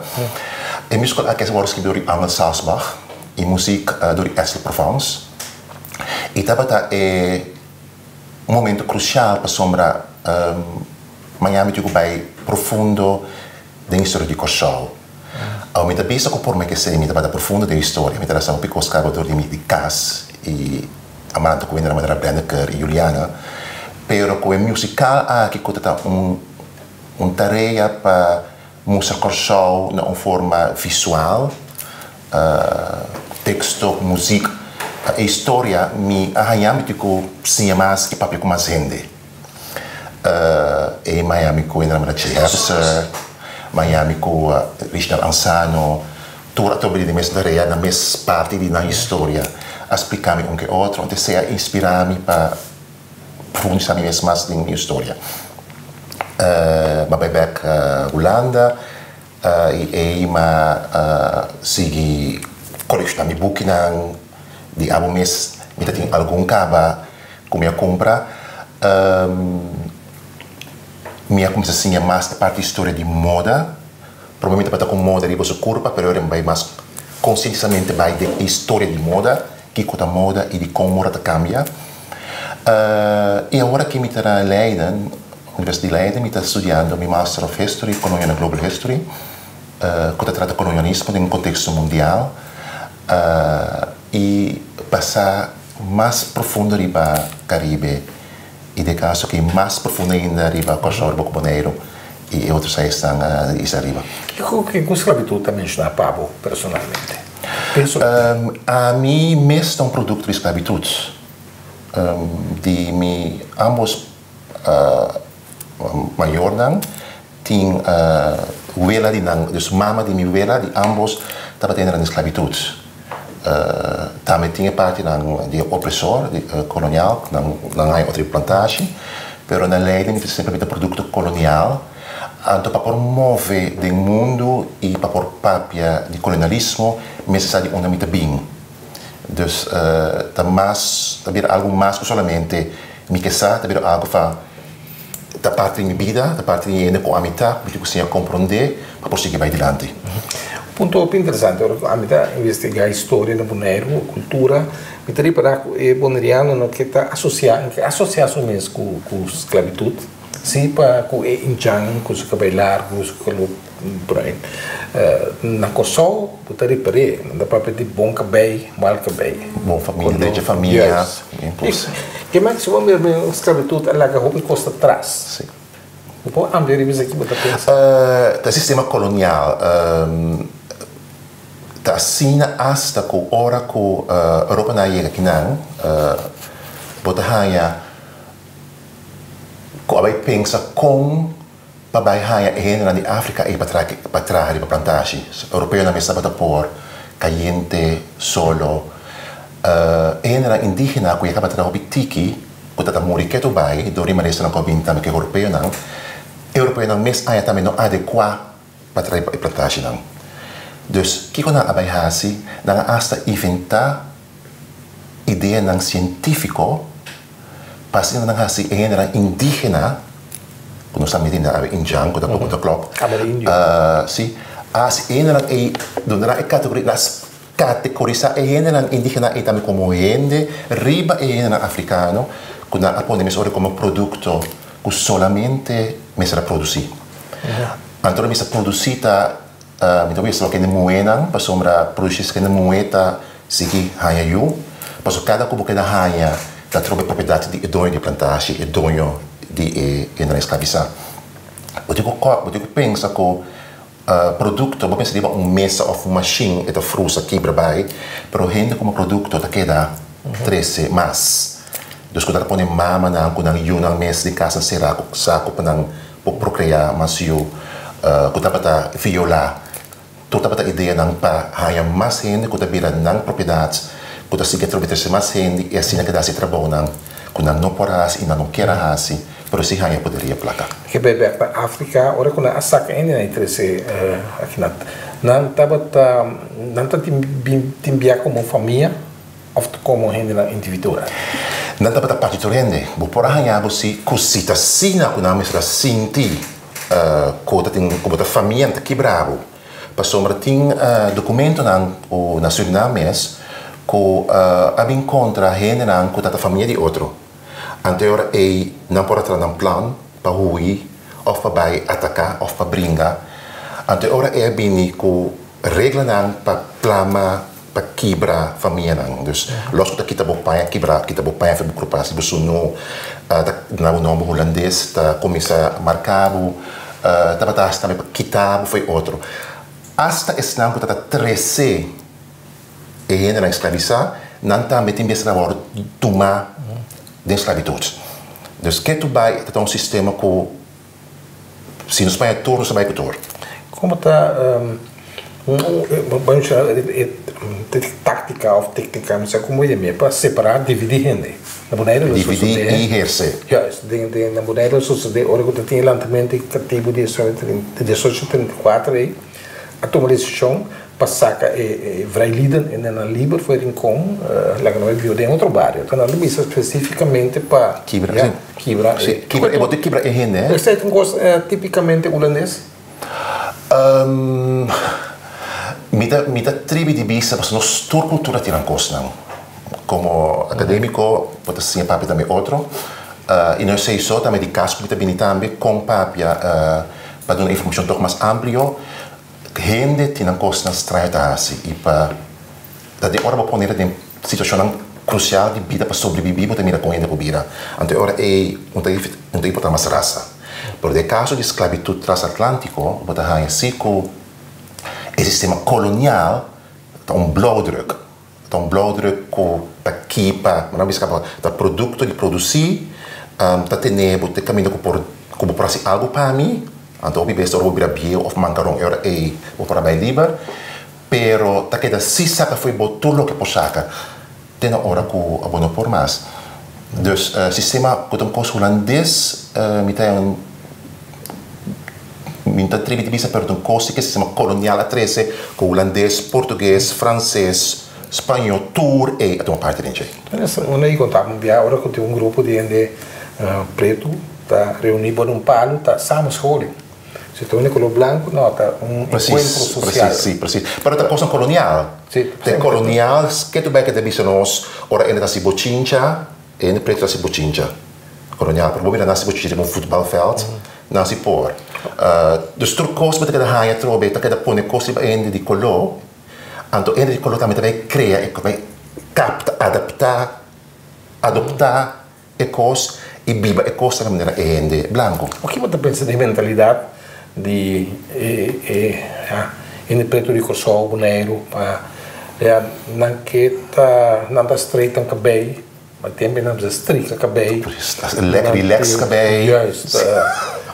D: E musical aki a wòrdu skibí dor di Arnold Salsbach i muzik dor di Edsel Provence. I tabata e Un momento crucial pasobra mañana mi tin cu bay profundo den historia di Corsou. Awe mi ta bisa cu por me kese mi tabata profundo den historia, mi ta rasa hopi cos caba door di mi di cas y amante cu hende manera Brenneker y Juliana, pero cu e musical aki cu ta ta un un tarea pa mustra Corsou na un forma visual, Teksto, muzik, e historia mi a haña mi tin ku siña mas i papia ku mas hende. E maña mi ku Enramada Che Herser, maña mi ku Richnel Ansano, tur a toba di mes tarea na mes parti di nan historia. A splika mi un ke otro, anto esei a inspirá mi pa profundisá mi mes mas den mi historia. Mi a bai bèk Hulanda. I ei m'a sigui kolekshoná mi bukinan di abo mes. Mi ta tin algun kaba ku mi a kumpra. Mi a kuminsá siña mas e parti historia di moda. Promé mi tabata ku moda riba su kurpa, pero ora mi bai mas konsientisamente bai den e historia di moda, kiko ta moda i dikon moda ta kambia. I awor aki mi ta na Leiden. Universidat di Leiden, mi ta studiando mi Master of History, Colonial and Global History, ku ta trata kolonialismo den konteksto mundial i pasa mas profundo riba Karibe i den kaso aki mas profundo ainda riba Kòrsou, riba Boneiru i e otro paisnan di isla riba.
B: Kiko ku sklabitut ta menshoná pa bo personalmente? Penso.
D: Ami mes ta un produkto di sklabitut. Di mi ambos mayornan tin wela di nan, dus mama di mi wela di ambos tabata entra den sklabitut. Tambe tin e partinan di e opresor, di kolonial, nan nan haña otro plantashi, pero na Leiden mi ta semper mira produkto kolonial, anto pa por move den mundu i pa por papia di kolonialismo mester sa di unda mi ta bin. Dus ta mas, ta bira algu mas ku solamente mi ke sa, ta bira algu fa ta parti di mi bida, ta parti di hende ku ami ta, mi tin ku siña komprondé pa por sigui bai dilanti.
B: Un punto hopi interesante, ora ku ami ta investigá historia na Boneiru, kultura, mi ta ripará ku e bonerianonan ke ta asosiá, ke asosiá su mes ku sklabitut, si pa ku e indjan ku su kabei largu, su kolo Bruin. Na Kòrsou bo ta repar'é, nan ta papia di bon kabei, mal kabei.
D: Bon famia, drecha famia.
B: Juist. Ke mas si bo mira den sklabitut a laga hopi kos ta tras.
D: Si.
B: Bo por amplia riba esaki bo ta pensa?
D: Ta sistema kolonial ta asina asta ku ora ku Europanan a yega kinan bo ta haña ku a bai pensa kon pa bai haña e hendenan di Afrika ei pa pa traha riba plantashi. Europeonan mes tabata por kayente, solo. E hendenan indígena ku ya tabata traha hopi tiki, ku tabata muri ketu bai dor di maestronan ku a bini tambe ku e europeonan. E europeonan mes haña tambe no adekuá pa traha riba e plantashinan. Dus, kiko nan a bai hasi? Nan a asta inventá ideanan sientífiko pa asina nan hasi e hendenan indígena, ku nos ta miti na awe indjan, ku ta poko ta klòp, si, a hasi e hendenan ei, duna nan e kategoria, nan a kategorisá e hendenan indígena ei tambe komo hende riba e hendenan afrikano, ku nan a pone mes ora komo produkto ku solamente mester a produsí. Anto nan mester produsí ta Mi ta wisa loke hende muhénan, pasobra produsí esaki hende muhé ta sigui haña yu, pasobra kada ku bo keda haña ta trobe propiedat di e doño di e plantashi, e doño di e hendenan esklabisá. Bo tin ku bo tin ku pensa ku produkto, bo pensa riba un mesa òf un mashin e ta frusa, kibra bai, pero hende komo produkto ta keda trese mas. Dus ku ta pone mamanan ku nan yunan mes den kas enserá ku saku pa nan por prokreá mas yu ku tabata violá. Tur tabata ideanan pa haña mas hende ku ta bira nan propiedat, ku ta sigui atrobe trese mas hende i asina keda hasi trabounan ku nan no por hasi i nan no kier a hasi, pero si haña poderia plaka.
B: Ke bai bek pa Afrika, ora ku nan a saka hende nan i trese aki nan, nan tabata nan ta bin tin bia komo famia? Of komo hendenan individual.
D: Nan tabata parti tur hende. Bo por a haña bo si ku si ta asina ku nan mester a sinti ku ta tin ku bo ta famia nan ta kibra bo. Pasobra tin dokumentonan ku na Surinam mes ku a bin kontra hendenan ku ta ta famia di otro. Anto e ora ei nan por a traha nan plan pa hui òf pa bai ataká òf pa bringa. Anto e ora ei a bini ku reglanan pa plama pa kibra famianan. Dus los ku ta kita bo paña kibra, kita bo paña for bo kurpa. Si bo sunu ta duna bo nomber hulandes ta kuminsá marka bo, tabata hasi tambe pa kita bo for e otro. Asta esnan ku ta ta trese e hendenan esklabisá, nan tambe tin bes ta wòrdu tumá den sklabitut. Dus ke tu bai ta ta un sistema ku Si nos paña tur, nos ta bai ku tur.
B: Komo ta bo menshona e taktika òf téknika, no sa komo yam'é, pa separá, dividí hende. Na Boneiru lo
D: sosodé. Dividí i ehersé.
B: Juist, den na Boneiru lo sosodé ora ku ta tin e lantamentu di katibu di 1834 ei, a tuma desishon pa saka e vrijlieden, e nennan liber for e Rincon, laga nan bai biba den otro bario. Enton nan ta bisa spesífikamente pa
D: Kibra, sí.
B: Kibra e.
D: Sí, kibra e, bo ta kibra e hende, eh.
B: Esei ta un kos típikamente hulandes?
D: Mi ta, mi ta tribi di bisa pasobra nos tur kultura tin nan kosnan. Komo akadémiko bo ta siña papia tambe otro. I no esei so, tambe di kas ku mi ta bini tambe kon papia pa duna informashon tok mas amplio. Hende tin nan kosnan straño ta hasi i pa ta den ora bo pone den situashonnan krusial di bida pa sobrebibí bo ta mira kon hende por bira. Anto e ora ei un ta un ta importá mas rasa. Pero den e kaso di sklabitut transatlantiko bo ta haña si ku e sistema kolonial ta un blauwdruk. Ta un blauwdruk ku ta kipa, bo nan bisa kaba, ta produkto di produsí, ta tene bo te kaminda ku por ku bo por hasi algu pa mi, anto hopi bes ora bo bira bieu òf mankaron e ora ei bo por a bai liber, pero ta keda si saka fo'i bo tur loke por saka te na ora ku bo no por mas. Dus sistema ku ta un kos hulandes mi ta un Mi no ta tribi di bisa pero ta un kos di ke sistema kolonial a trese ku hulandes, portugues, franses, spañó tur ei a tuma parti den dje.
B: Unda i konta un bia ora ku tin un grupo di hende pretu ta reuní bo na un palu ta samenscholing. Si ta un di kolor blanku no ta un enkuentro sosial.
D: Presis, presis, presis. Pero ta kosnan kolonial.
B: Si.
D: Ta e kolonial ke tu bai ke ta bisa nos ora hende ta hasi bochincha. Hende pretu ta hasi bochincha kolonial, pero bo mira nan hasi bochincha riba un futbalveld, nan hasi por. Dus tur kos bo ta keda haña atrobe, ta keda pone kos riba hende di koló, anto hende di koló tambe ta bai krea e bai kapta, adaptá, adoptá e kos i biba e kos na manera e hende blanku.
B: Oke bo ta pensa di e mentalidat di e e hende pretu di Kòrsou, Boneiru, pa ya nan ke ta nan ta straight nan kabei, ma tempe nan bisa strika kabei.
D: Relax kabei.
B: Juist.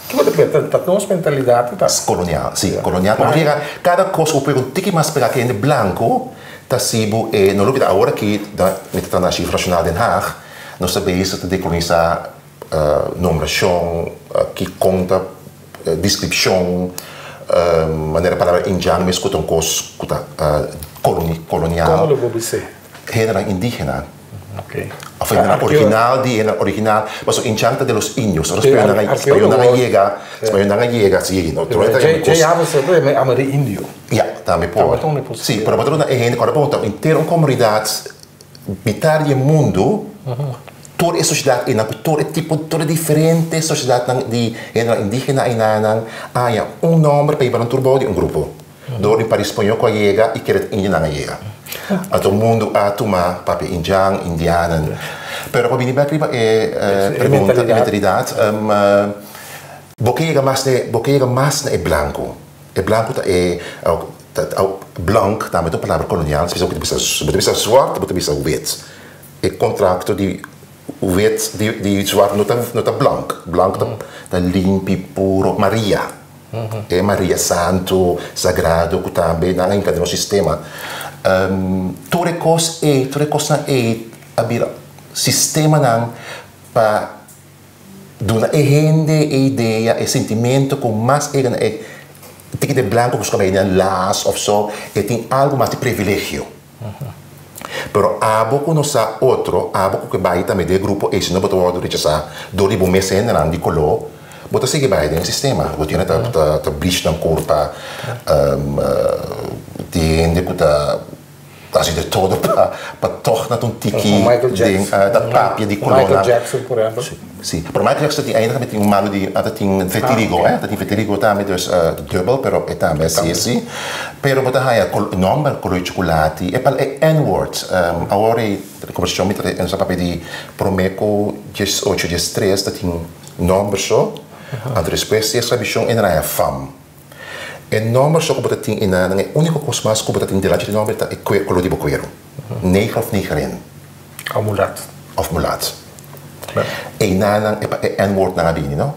B: Ki bo ta pensa? Ta nos mentalidat ta?
D: Kolonial, si, kolonial. Como yega kada kos ku bo pega un tiki mas pega ku hende blanku ta si bo e no lubida awor aki mi ta na Archief Nationaal Den Haag nos ta bezig ta dekolonisá Nombrashon, ki konta, deskripshon, manera palabra indiano mes ku ta un kos ku ta kolonial.
B: Komo lo bo bis'é?
D: Hendenan indígena. Òf hendenan original di hendenan original. Pasobra indian ta de los indios. Ora spañolnan a yega, spañolnan a yega, si, no, tur e ta
B: kos. Dje yama se e amerindio.
D: Ya, tambe por. Si, pero bo ta duna e hende, ora bo ta henter un komunidat Mitar di e mundu, tur e sosiedat einan ku tur e tipo, tur e diferente sosiedatnan di hendenan indígena einanan a haña un nòmber pa hiba nan tur bou di un grupo. Dor di paris spañó ku a yega i kere indionan a yega. Anto mundu a tuma papia indjan, indianan. Pero pa bini bèk riba e pregunta, e mentalidat, bo ke yega mas na e, bo ke yega mas na e blanku. E blanku ta e Blank tambe ta un palabra kolonial, bo ta bisa bo ta bisa zwart, bo ta bisa wit. E kontrakto di wit di zwart no ta no ta blank, blank ta ta limpi, puro, Maria. E Maria santu, sagrado ku tambe nan a hinka den nos sistema. Tur e kos ei, tur e kosnan ei a bira sistemanan pa Duna e hende e idea, e sentimento ku mas e gana e tiki de blanko ku su kabei nan las of so, e tin algu mas di privilegio. Pero abo ku no sa otro, abo ku ke bai tambe den e grupo ei, si no bo ta wòrdu rechasá dor di bo mes hendenan di koló, bo ta sigui bai den e sistema. Bo tin ta ta bleach nan kurpa, tin hende ku ta. Hasi de todo pa pa tog na ta un tiki den ta papia di koló
B: Michael Jackson por ehempel.
D: Si, pero Michael Jackson tin ainda tambe tin un malu di ta tin vitiligo eh, ta tin vitiligo tambe dus dubbel pero e tambe si asi. Pero bo ta haya nomber koló di chocolati e pal e N-word awor e kombersashon mi ta nos a papia di prome ku diesocho diestres ta tin nomber so anto despues di e sklabishon e nan a haya fam. E nòmber so ku bo ta tin einan, e úniko kos mas ku bo ta tin dilanti di nòmber ta e koló di bo kueru, neger òf negerin.
B: Òf mulat.
D: Òf mulat. Einan e pa e N-word nan a bini, no?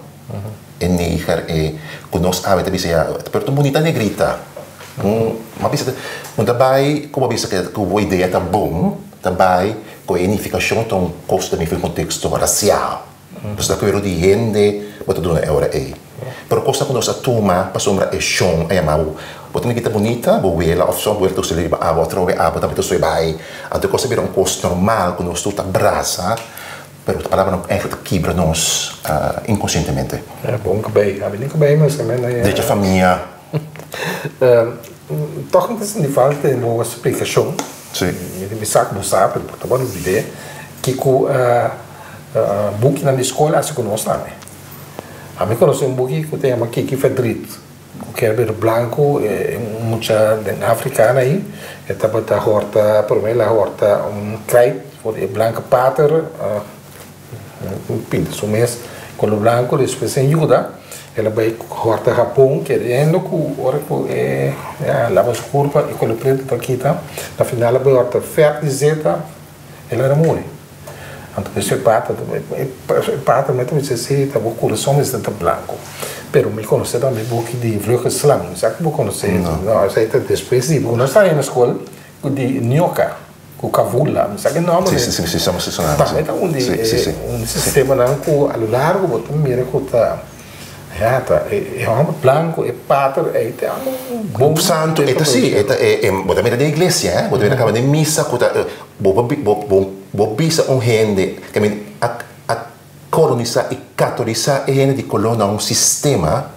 D: E neger, e ku nos awe ta bisa ya, pero ta un bunita negrita. M'a bisa, no ta bai ku bo a bisa ku bo idea ta bon, ta bai ku e nifikashon ta un kos ta den konteksto rasial. Nos ta kueru di hende bo ta duna e ora ei. Pero kosnan ku nos a tuma pasobra e shon a yama bo, bo ta nikita bunita, bo wela òf so, bo wela ta usa riba awa atrobe abo tambe ta soi bai. Anto e kos a bira un kos normal ku nos tur ta brasa, pero ta palabranan ku ègentlik ta kibra nos inkonsientemente.
B: Bon kabei. Abi tin kabei mas tambe na e.
D: Derecho famia.
B: Tòg mi ta sinti falta den bo splikashon.
D: Si.
B: Mi sa ku bo sa, pero bo ta bon olbid'é. Kiko. Bukinan di skol a hasi ku nos tambe. Ami konosé un buki ku ta yama Kiki Verdriet, ku kier bira blanku, e un mucha den Afrikana ei, e tabata hòrta, promé el a hòrta un krait for di e blanke pater, pinta su mes kolor blanku, despues en yuda el a bai hòrta Hapon keriendo ku ora ku e laba su kurpa e kolor pretu ta kita, na final a bai hòrta fèt di zeta. El a muri. Anto por eso e pata, e pata mi ta bisa si ta bo kurason mester ta blanko. Pero mi konosé tambe buki di Vlugge Slang. Mi sa ku bo konosé. No, esei ta despues di, bo no sta na skol ku di Nyoka, ku Kavula. Mi sa ku e nòmber.
D: Si, si, si, si, si,
B: Tambe ta un di e un di sistemanan ku a lo largo bo ta mira ku ta ya ta e hòmber blanko, e pater ei ta un bon.
D: Santu, e ta si, e ta e bo ta mira den iglesia, bo ta mira kaba den misa ku ta. Bo por bo bo bo bisa un hende ke mi a a kolonisá i katolisá e hende di koló na un sistema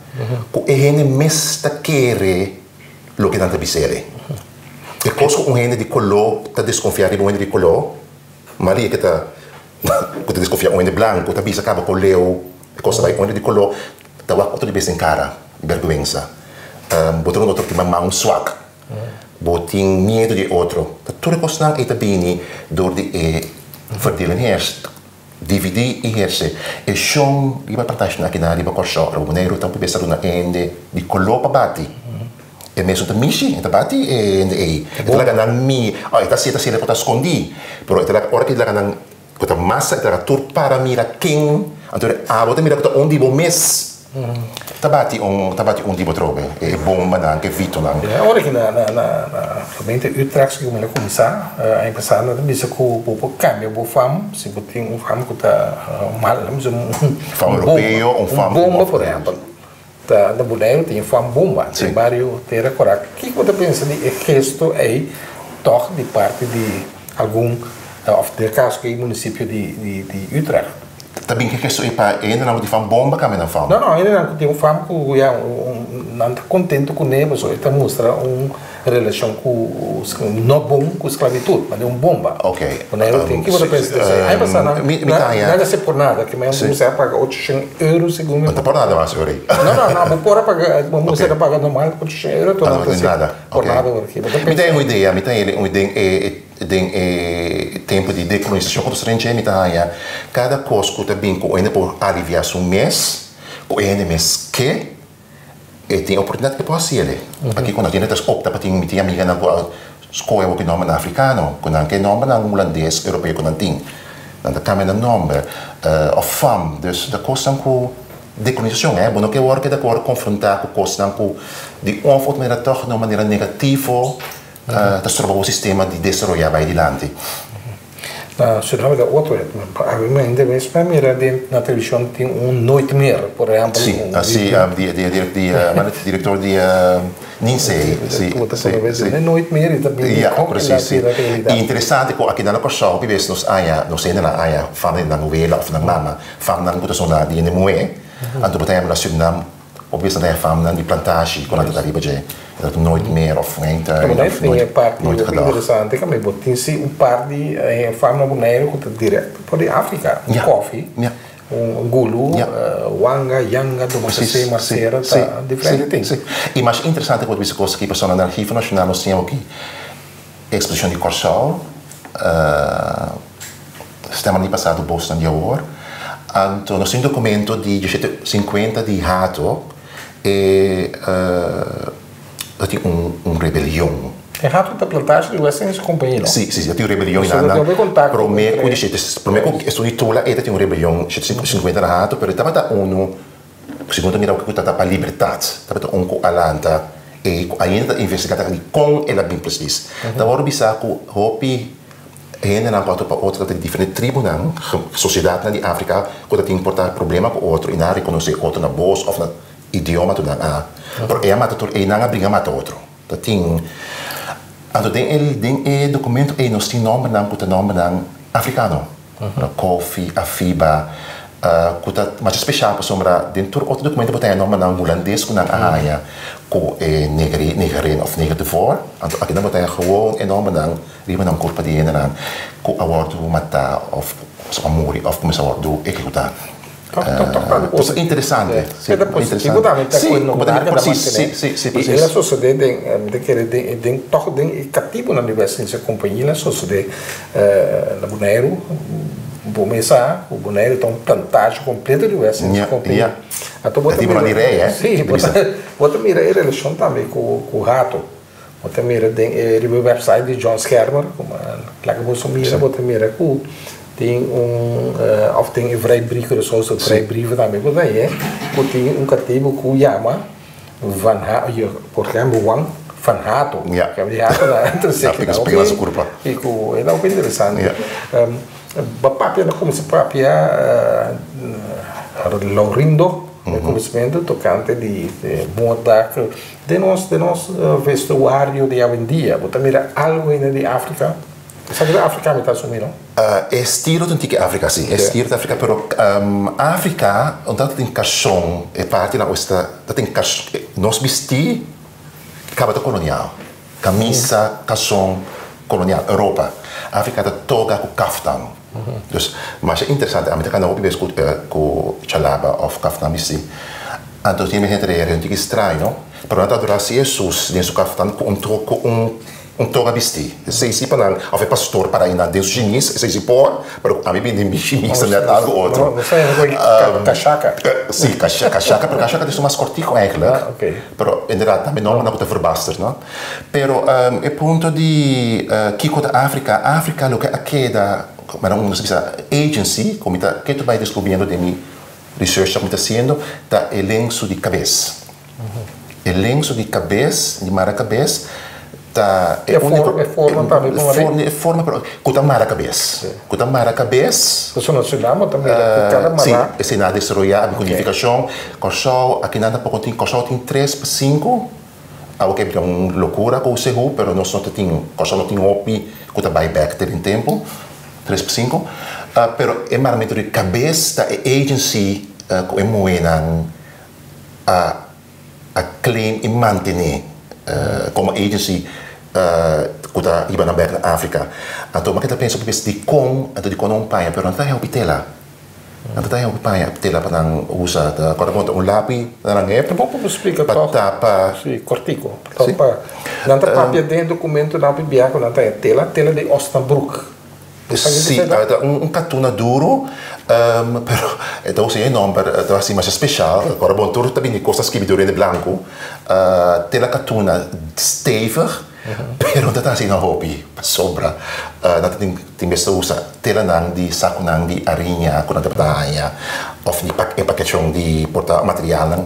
D: ku e hende mes ta kere loke nan ta bis'el. E kos ku un hende di koló ta deskonfiá riba un hende di koló, Maria ke ta ku ta deskonfiá un hende blanku ta bisa kaba ku leu e kos ta bai. Un hende di koló ta wak otro di bes den kara, bèrgwensa. Bo ta un otro ki mama un swak. Bo tin miedu di e otro. Ta tur e kosnan ei ta bini dor di e verdeel en heers. Dividí i herse. E shon riba e plantashinan akinan riba Kòrsou, riba Boneiru ta hopi bes ta duna e hende di koló pa bati. E mesun ta mishi, e ta bati e hende ei. E ta laga nan mi, oh e ta hasi e ta hasi ku ta skondí. Pero e ta laga ora ku e laga nan ku ta masa e ta laga tur para mira ken, anto abo ta mira ku ta un di bo mes. Ta bati un ta bati un di bo trobe e bombanan ku e vitonan.
B: E ora ki na na na gemeente Utrecht ku mi a kuminsá a empesá nan ta bisa ku bo por kambia bo fam si bo tin un fam ku ta mal un
D: Fam europeo un fam
B: un bomba por ehèmpel ta na Boneiru tin e fam bomba den bario Tera Kora kiko bo ta pensa di e gesto ei tòg di parti di algun òf den e kaso aki munisipio di di Utrecht.
D: Ta bin ke keso ei pa e hendenan ku tin fam bomba kambia nan fam?
B: No, no, hendenan ku tin un fam ku ya nan ta kontentu kuné pasobra e ta mustra un relashon ku no bon ku sklabitut, ma di un bomba.
D: Ok.
B: Boneiru tin. Kiko bo ta pensa di esei? Ai pasa nan nan a ser por nada, ke men musa a paga ocho shen euro segun mi.
D: No ta por nada mas ora ei.
B: No, no, no, bo por a paga, bo musa a paga normal ocho shen euro, to nan ta ser por nada ora aki.
D: Mi ta un idea, mi ta un idea e. Den e tempu di dekolonisashon ku nos ta den dje, mi ta haña kada kos ku ta bin ku hende por aliviá su mes, ku e hende mes ke, e tin oportunidat ku e por hasi el. Pakiko no? Tin hende ta opta pa tin, mi tin amiganan ku a skohe awor ku e nòmbernan afrikano, ku nan ke nòmbernan hulandes, europeo ku nan tin. Nan ta kambia nan nòmber òf fam. Dus ta kosnan ku dekolonisashon, eh, bo no ke wòrdu keda ku wòrdu konfrontá ku kosnan ku di un òf otro manera tòg na un manera negativo. Ta stroba bo sistema di desaroyá bai dilanti.
B: Na Suriname ta otro het. Abi mi hende mes pa mira den na televishon tin un Nooit Meer, por ehèmpel.
D: Si, si, di di di di direktor di Ninsee. Si,
B: si. Nooit Meer i ta bin di
D: Ja, precies, si. I interesante ku aki nan na Kòrsou hopi bes nos haña, nos hendenan haña fam di nan wela òf nan mama, famnan ku ta sona di hende muhé, anto bo ta haña na Surinam. Hopi bes nan ta haña famnan di plantashi ku nan ta ta riba dje. E ta nooit meer of geen tuin of
B: Boneiru tin e
D: nooit
B: parti
D: nooit
B: hopi
D: gedacht.
B: interesante kami bo tin si un par di fam na Boneiru ku ta direct for di Afrika. Un
D: Ja,
B: kofi,
D: ja.
B: un gulu,
D: Ja.
B: wanga, yanga,
D: Precies,
B: domasese,
D: si,
B: marsera,
D: si,
B: ta diferente
D: si,
B: tin.
D: si. I mas interesante ku bo ta bisa kos aki pasobra na Archivo Nashonal nos tin awoki eksposishon di Kòrsou, Stemmen di pasado bosnan di awor. Anto nos tin documento di diecisiete cincuenta di Hato e ta tin un un rebelion.
B: E Hato ta plantage di West Indische Compagnie no?
D: Si, si, si, ta tin un rebelion
B: Pasobra
D: nan
B: tin hopi contacto
D: prome cu
B: entre
D: diecisiete prome cu esun di Tula e ta tin un rebelion diecisiete cincuenta na Hato pero e tabata unu segun ta mira cu ta pa libertad tabata un cu a lanta e cu ainda ta investiga ta dicon el a bin precies. Ta worde bisa cu hopi Hendenan ku a topa otro ta di diferente tribunan, sosiedatnan di Afrika ku ta tin por ta problema ku otro i nan a rekonosé otro na bos òf na idioma tur nan a. Pero e a mata tur ei, nan a bringa mata otro. Ta tin. Anto den e den e dokumento ei nos tin nòmbernan ku ta nòmbernan afrikano. Kofi, Afiba. Ku ta masha speshal pasobra den tur otro dokumento bo ta haña nòmbernan hulandes ku nan a haña ku e negeri, negerin òf neger tevoor. Anto akinan bo ta haña gewoon e nòmbernan riba nan kurpa di hendenan ku a wòrdu matá òf a muri òf kuminsá wòrdu ehekutá. Tos interesante.
B: Sí, ta positivo tambe ta ku e nombrá keda mantené. I el a sosodé den, mi ta kere den, den tòg den e katibunan di West Indische Compagnie el a sosodé na Boneiru. Bo mes sa ku Boneiru ta un plantage kompleto di West Indische Compagnie. Anto bo ta mira, sí, bo ta mira e relashon tambe ku Hato. Bo ta mira den e riba e website di John Schermer, laga boso mira, bo ta mira ku tin un of tin e vrijbrief Curaçao su vrijbrief tambe bo ta haña ku tin un katibu ku yama Van Ha, por ehempel Juan van Hato. Di Hato na i ku e ta hopi interesante. Bo papia na kuminsá papia Laurindo na kuminsamentu tokante di moda. Den nos den nos vestuario di awendia bo ta mira algo hende di Afrika? Esaki ta Afrika mi ta asumi no?
D: E estilo ta un tiki Afrika si, e estilo ta Afrika pero Afrika un tanto tin karson e partinan ku esta ta tin nos bisti kaba ta kolonial, kamisa, karson kolonial, Europa. Afrika ta toga ku kaftan. Dus masha interesante ami ta kanda hopi bes ku ku chalaba of kaftan bisti. Anto tin hende ta yega un tiki straño, pero nan ta adorá si Hesus den su kaftan ku un ku un un toga bistí. Esei si pa nan, òf e pastor para einan den su shimis, esei si por, pero ami bin den mi shimis ta nèt algu otro.
B: Nos ta yama ku kashaka.
D: Si, kashaka, pero kashaka ta esun mas kòrtiku eigentlik. Pero inderdat tambe nòmbernan ku ta verbasterd, no? Pero e punto di kiko ta Afrika, Afrika loke a keda, manera un nos a bisa agency, ku mi ta ketu bai deskubriendo den mi research ku mi ta hasiendo, ta e lensu di kabes. E lensu di kabes, di mara kabes, ta
B: e úniko. E forma tambe ku mara.
D: E forma pero ku ta mara kabes. Ku ta mara kabes.
B: Pasobra na Surinam bo ta mira ku kada mara.
D: Si, esei nan a desaroyá ku nifikashon. Kòrsou, akinan tampoko tin, Kòrsou tin tres pa sinku. Awe ke bira un lokura ku Sehu, pero nos no ta tin, Kòrsou no tin hopi ku ta bai bèk te den tempu, tres pa sinku. Pero e maramentu di kabes ta e agency ku e muhénan a a claim i mantené komo agency ku ta hiba nan bèk na Afrika. Anto mi a keda pensa hopi bes dikon, anto dikon nan un paña, pero nan ta hopi tela. Nan ta traha hopi paña tela pa nan usa. Ta kòrda bon ta un lapi na nan hep.
B: Tampoco por splika
D: Pa
B: tòg.
D: tapa.
B: Sí, kòrtiku. Tòg pa nan ta papia den e dokumentonan hopi biaha ku nan ta haña tela, tela di Osnabrück. Bo sa
D: Sí,
B: kiko ta?
D: ta un katuna duru, pero e ta usa e nòmber, ta hasi masha speshal. Kòrda bon tur ta bini kos ta skibi duru hende blanku. Tela katuna stevig. Pero ta ta asina hopi pasobra nan ta tin tin bes ta usa telanan di sakunan di ariña ku nan tabata haña òf di e pakechon di por ta materialnan.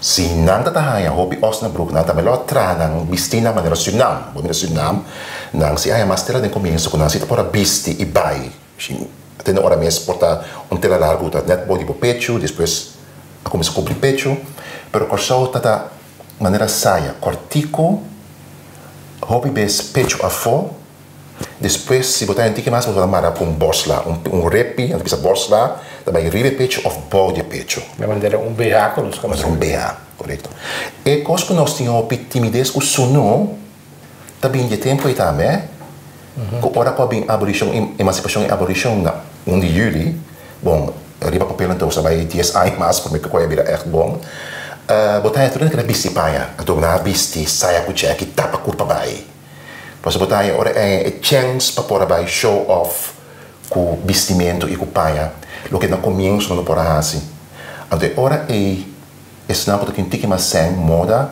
D: Si nan ta ta haña hopi Osnabrück nan tambe lo a traha nan bisti nan manera Surinam. Bo mira Surinam nan si haña mas tela den komienso ku nan si ta por a bisti i bai. Te na ora mes por ta un tela largu ta nèt bou di bo pechu despues a kuminsá kubri pechu. Pero Kòrsou ta ta Manera saya kòrtiku, hopi bes pechu afó. Despues si bo ta henti ki mas bo ta mara ku un bòrsla, un repi, nan ta bisa bòrsla, ta bai riba e pechu òf bou di e pechu.
B: Di manera un BH ku nos konosé.
D: Manera un BH, korekto. E kos ku nos tin hopi timides ku sunú ta bin di e tempu ei tambe, ku ora ku a bin abolishon, emansipashon i abolishon na un di yüli, bon, riba papel anto sa bai dies aña mas promé ku a bira ègt bon, bo ta haña tur hende ku ta bisti paña, anto nan a bisti saya ku chèki tapa kurpa bai. Pasobra bo ta haña ora e haña e chèns pa por a bai show off ku bistimentu i ku paña, loke na komienso nan no por a hasi. Anto e ora ei Esnan ku ta tin tiki mas sèn moda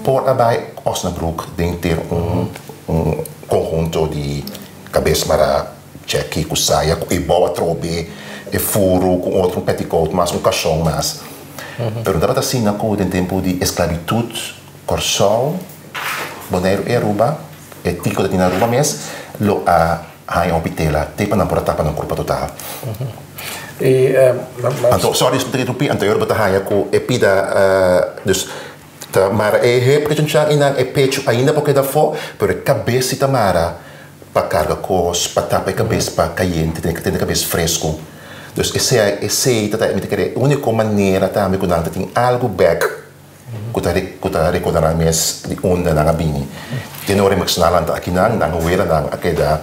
D: por a bai Osnabrück den ter un un konhunto di kabes mará chèki ku saya ku e bou atrobe e furu ku otro un petticoat mas un kashon mas. Pero no tabata asina ku den tempu di esklabitut Kòrsou, Boneiru i Aruba e tiki ku ta tin na Aruba mes lo a haña hopi tela te pa nan por a tapa nan kurpa total. Anto, sorry si mi ta interrumpí, anto bo ta haña ku e pida, dus ta mara e heup kachanchá i nan e pechu ainda por keda afó, pero e kabes si ta mara pa karga kos, pa tapa e kabes pa kayente, tene kabes fresku. Dus esei ta mi ta kere úniko manera tambe ku nan ta tin algu bèk ku ta rekordá nan mes di unda nan a bini. Te no remekshoná nan ta akinan, nan welanan a keda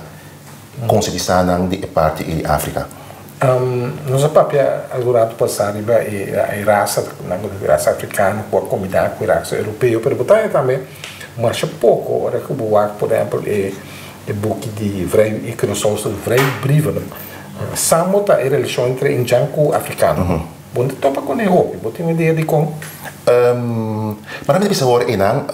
D: konsientisá nan di e parti ei di Afrika.
B: Nos a papia algun ratu pasá riba e rasa, nan ku ta di rasa afrikano ku a kombiná ku e rasa europeo, pero bo ta haña tambe masha poko ora ku bo wak por ehèmpel e E buki di Vrij e Curaçaose Vrijbrieven Samo ta e relashon entre indjan ku afrikano. Bo no ta topa ku ne hopi. Bo tin un idea dikon?
D: Mara mi ta bisa awor einan,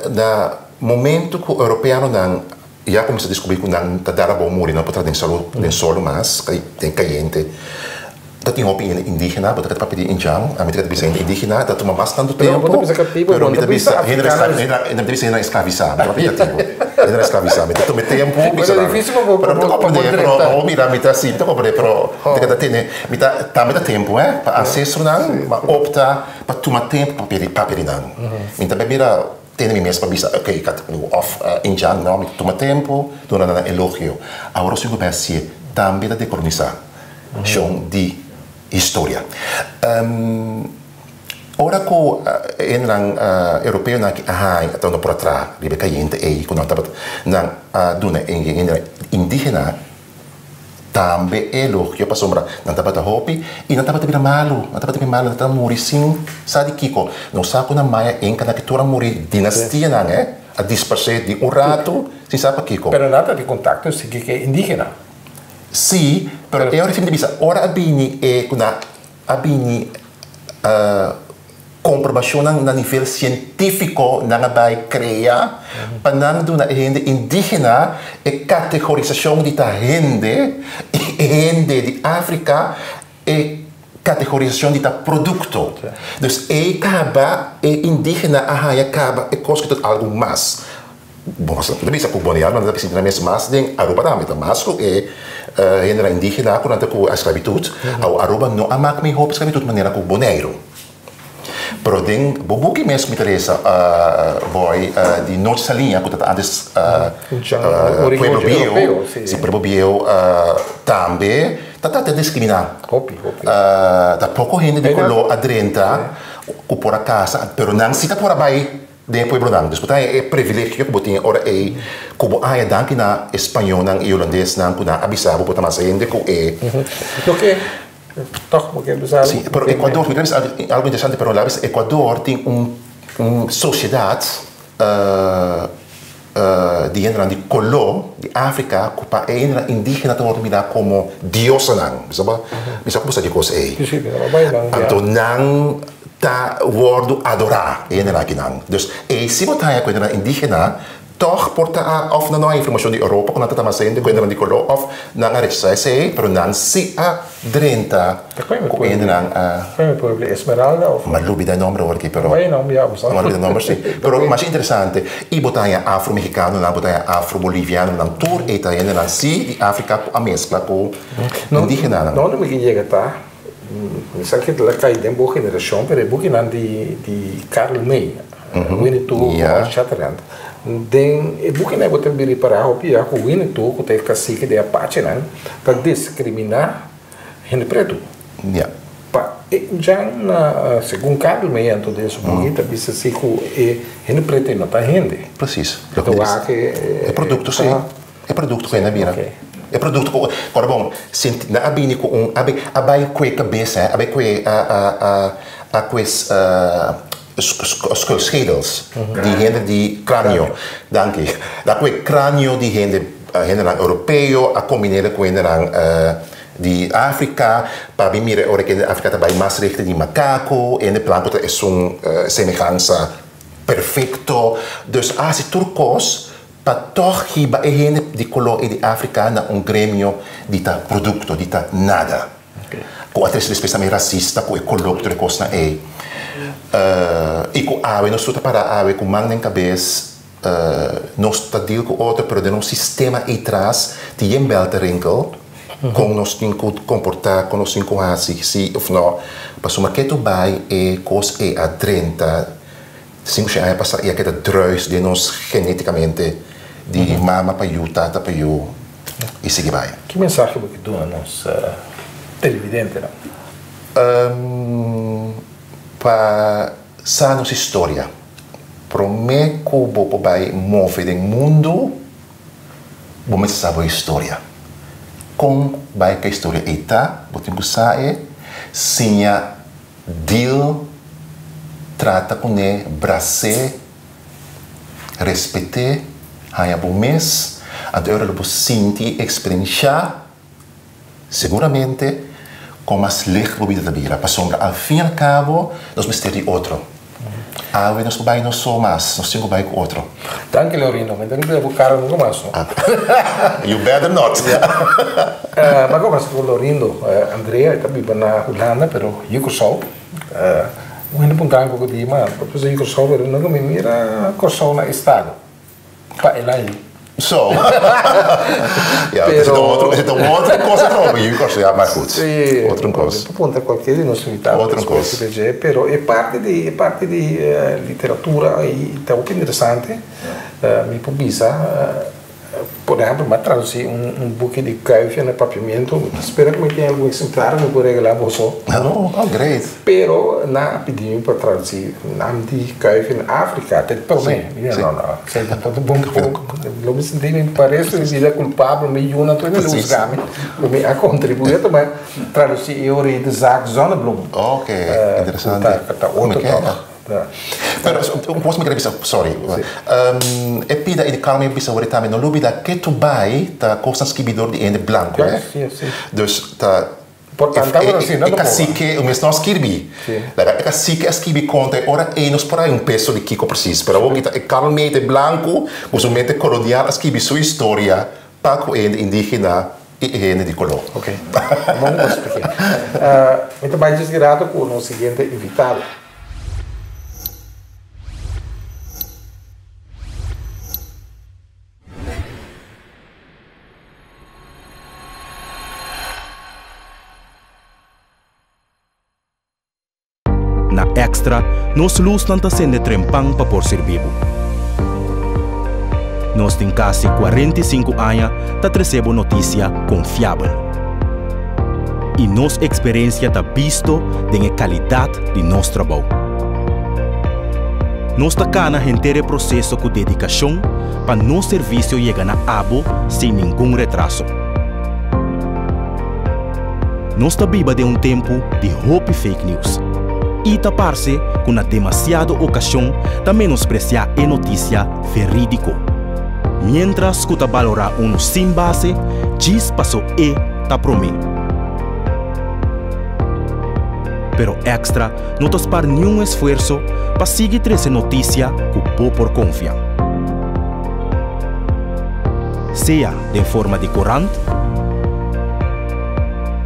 D: na momento ku europeanonan ya kuminsá diskubrí ku nan ta dara bo muri, nan por traha den solo, den solo mas, den kayente. Ta tin hopi hende indigena, bo ta keda papia di indjan, ami ta keda bisa hende indigena, ta tuma mas tantu
B: Pero
D: tempu,
B: bo ta bisa katibu,
D: pero
B: bo
D: mi
B: no
D: ta
B: ta bisa
D: bisa hende
B: afrikano.
D: mi ta bisa hende esklavisá, mi ta papia katibu, hende esklavisá, mi ta tuma e tempu bisa
B: Pero
D: nan,
B: difícil pa bo
D: pero mi ta
B: pa bo
D: komprendé, pero
B: drenta.
D: bo mira mi ta si, mi ta komprendé, pero mi ta keda tene, mi ta tambe ta tempu eh, pa ancestronan, mi a opta pa tuma tempu pa papia di nan, mi ta mira tene mi mes pa bisa ok katibu òf indjan, no, mi ta tuma tempu duna nan elogio, awor si ku bai hasié tambe ta dekolonisá. Shon di historia. Ora ku hendenan europeonan aki a haña ta no por a traha riba e kayente ei ku nan tabata nan a duna e hendenan indígena tambe elogio pasobra nan tabata hopi i nan tabata bira malu, nan tabata bira malu, nan tabata muri sin sa di kiko. Nos sa ku nan maya enkanan ki tur a muri dinastianan a disparsé di un ratu sin sa pakiko.
B: Pero nan tabatin kontakto sigui ku e indígena.
D: Sí, pero e ora fin di bisa, ora a bini e ku na a bini komprobashonnan na nivel sientífiko nan a bai krea pa nan duna e hende indígena e kategorisashon di ta hende i e hende di Afrika e kategorisashon di ta produkto. Dus ei kaba e indígena a haña kaba e kos ku ta algu mas. Bo ta bisa ku Boneiru nan ta sinti nan mes mas den Aruba tambe ta mas ku e hendenan indigena ku nan ta ku esklabitut. Awo Aruba no a mak mihó pa esklabitut manera ku Boneiru. Pero den bo buki mes ku mi ta lesa Boy di Noche Saliña ku ta antes Pueblo Bieu, si Pueblo Bieu tambe ta trata di diskriminá. Ta poko hende di koló a drenta ku por a kasa pero nan si ta por a bai Den e pueblonan, dus bo ta haña e privilegio ku bo tin e ora ei ku bo a haña danki na e spañónan i holandesnan ku nan a bisa bo bo ta mas hende ku e.
B: Loke tòg bo ke bisa.
D: Sí, pero Ecuador, mi ta bisa algu interesante, pero la bes Ecuador tin un un sosiedat di hendenan di koló di Afrika ku pa e hendenan indígena ta wòrdu mirá komo diosanan. Mi sa mi sa ku bo sa di kos ei.
B: Sí, sí, mi sa bai nan.
D: Anto nan ta wòrdu adorá e hendenan akinan. Dus ei si bo ta haña ku hendenan indígena tòg por ta a òf nan no haña informashon di Europa ku nan ta ta mas hende ku hendenan di koló òf nan a rechasá esei, pero nan si a drenta ku hendenan a.
B: Kua e pueblo? Esmeralda òf?
D: Mi a lubida e nòmber awor aki pero.
B: Bai e nòmber ya bo sa.
D: Mi a lubida e nòmber si. Pero masha interesante. I bo ta haña afro-mexicanonan, bo ta haña afro-bolivianonan, tur ei ta hendenan si di Afrika ku a meskla ku indígenanan.
B: No, no mi ke yega ta. Mi sa ke la kai den bo generashon, pero e bukinan di di Karl May, Winnetou ku Old Shatterhand, den e bukinan bo ta bira ripará hopi ya ku Winnetou ku ta e kasike di apachenan ta diskriminá hende pretu. Pa e jan na segun Karl May anto den su buki ta bisa si ku e hende pretu e no ta hende.
D: Presis.
B: E ta wak e
D: E produkto si. E produkto ku hende a bira. E produkto ku, ora bon, sinti, nan a bini ku un, a bai, a bai kue kabes, hè, a bai kue, a, a, a, a kue schedels di hende di kranio, danki, nan a kue kranio di hende, hendenan europeo, a kombin'é ku hendenan di Afrika, pa bin mira e ora ku hende di Afrika ta bai mas richting di makako, hende blanko ta esun semehansa perfekto, dus a hasi tur kos Pa tòg hiba e hende di koló i di Afrika na un gremio di ta produkto, di ta nada. Ku a trese despues tambe rasista ku e koló ku tur e kosnan ei. I ku awe nos tur ta pará awe ku man den kabes, nos ta deal ku otro pero den nos sistema ei tras tin yen bèl ta rinkel kon nos tin ku komportá, kon nos tin ku hasi si òf nò. Pasobra ketu bai e kos ei a drenta. Sinku aña pasá i a keda druis den nos genétikamente di mama pa yu, tata pa yu i sigui bai.
B: Ki mensahe bo ke duna nos televidentenan?
D: Pa sa nos historia. Promé ku bo por bai move den mundu, bo mester sa bo historia. Kon bai ku e historia ei ta, bo tin ku sa e, siña deal, trata kuné, bras'é, respet'é, haña bo mes, anto e ora lo bo sinti i eksperenshá Seguramente, kon mas licht bo bida ta bira, pasobra al fin i al kabo nos mester di otro. Awe nos por bai nos so mas, nos tin ku bai ku otro.
B: Danki Laurino, mi ta mira bo kara nunka mas no.
D: You better not.
B: Mi a kombersa ku Laurindo Andrea, e ta biba na Hulanda pero yu Kòrsou. Un hende puntra mi poko di, ma bo ta yu Kòrsou pero nunka mi mira Kòrsou na estado. Pa el ahí.
D: So. Ja, pero... otro, es un otro cosa trobe, yu kos, ja, maar goed.
B: Sí.
D: Otro kos.
B: Bo puntra cualkier di nos invitado.
D: Otro kos.
B: Pero e parte di, e parte di literatura ei ta hopi interesante. Mi por bisa, por ehempel, mi a traduci un buki di Kuifje na Papiamento. Mi ta spera cu mi tin algun exemplar mi por regala boso.
D: Oh, great.
B: Pero nan a pidi mi pa traduci nam di Kuifje na Afrika, te prome. Mi di, no, no, esei no ta bon Lo mi sinti mi pa resto di mi bida kulpabel, mi yunan tur mi lo husga mi ku mi a kontribuí ta bai traduci e ora ei de zaak Zonnebloem.
D: Ok, interesante.
B: Ku ta otro tok.
D: Pero un kos mi kere bisa, sorry. E pida ei di Carmen bisa wor tambe, no lubida ke tu bai ta kosnan skibi dor di hende blanku, eh. Dus ta
B: Por tanta ora asina
D: E kasike mes no a skirbi. Laga e kasike a skibi konta e ora ei nos por haña un peso di kiko presis. Pero awor kita e Karl May te blanku ku su mente kolonial a skibi su historia pa ku e hende indigena i e hende di koló.
B: Ok. Bon ku bo splike. Mi ta bai djis di rato ku nos siguiente invitado.
A: Na Extra, nos lusnan ta sende trempan pa por sirbi bo. Nos tin kasi 45 aña ta trese bo notisia konfiabel. I nos eksperensia ta bisto den e kalidat di nos trabou. Nos ta kana henter e proseso ku dedikashon pa nos servisio yega na abo sin ningun retraso. Nos ta biba den un tempu di hopi fake news i ta parse ku na demasiado okashon ta menospresiá e notisia verídiko. Miéntras ku ta balorá unu sin base djis paso e ta promé. Pero Extra no ta spar niun esfuerso pa sigui trese notisia ku bo por konfia. Sea den forma di korant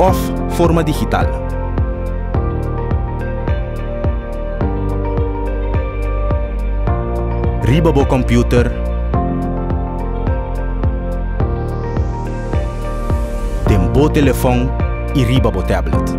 A: òf forma digital. Riba bo kòmpiuter, den bo telefòn i riba bo tablet.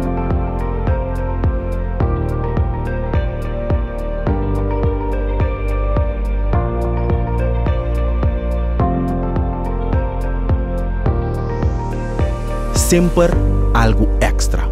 A: Semper algu èkstra.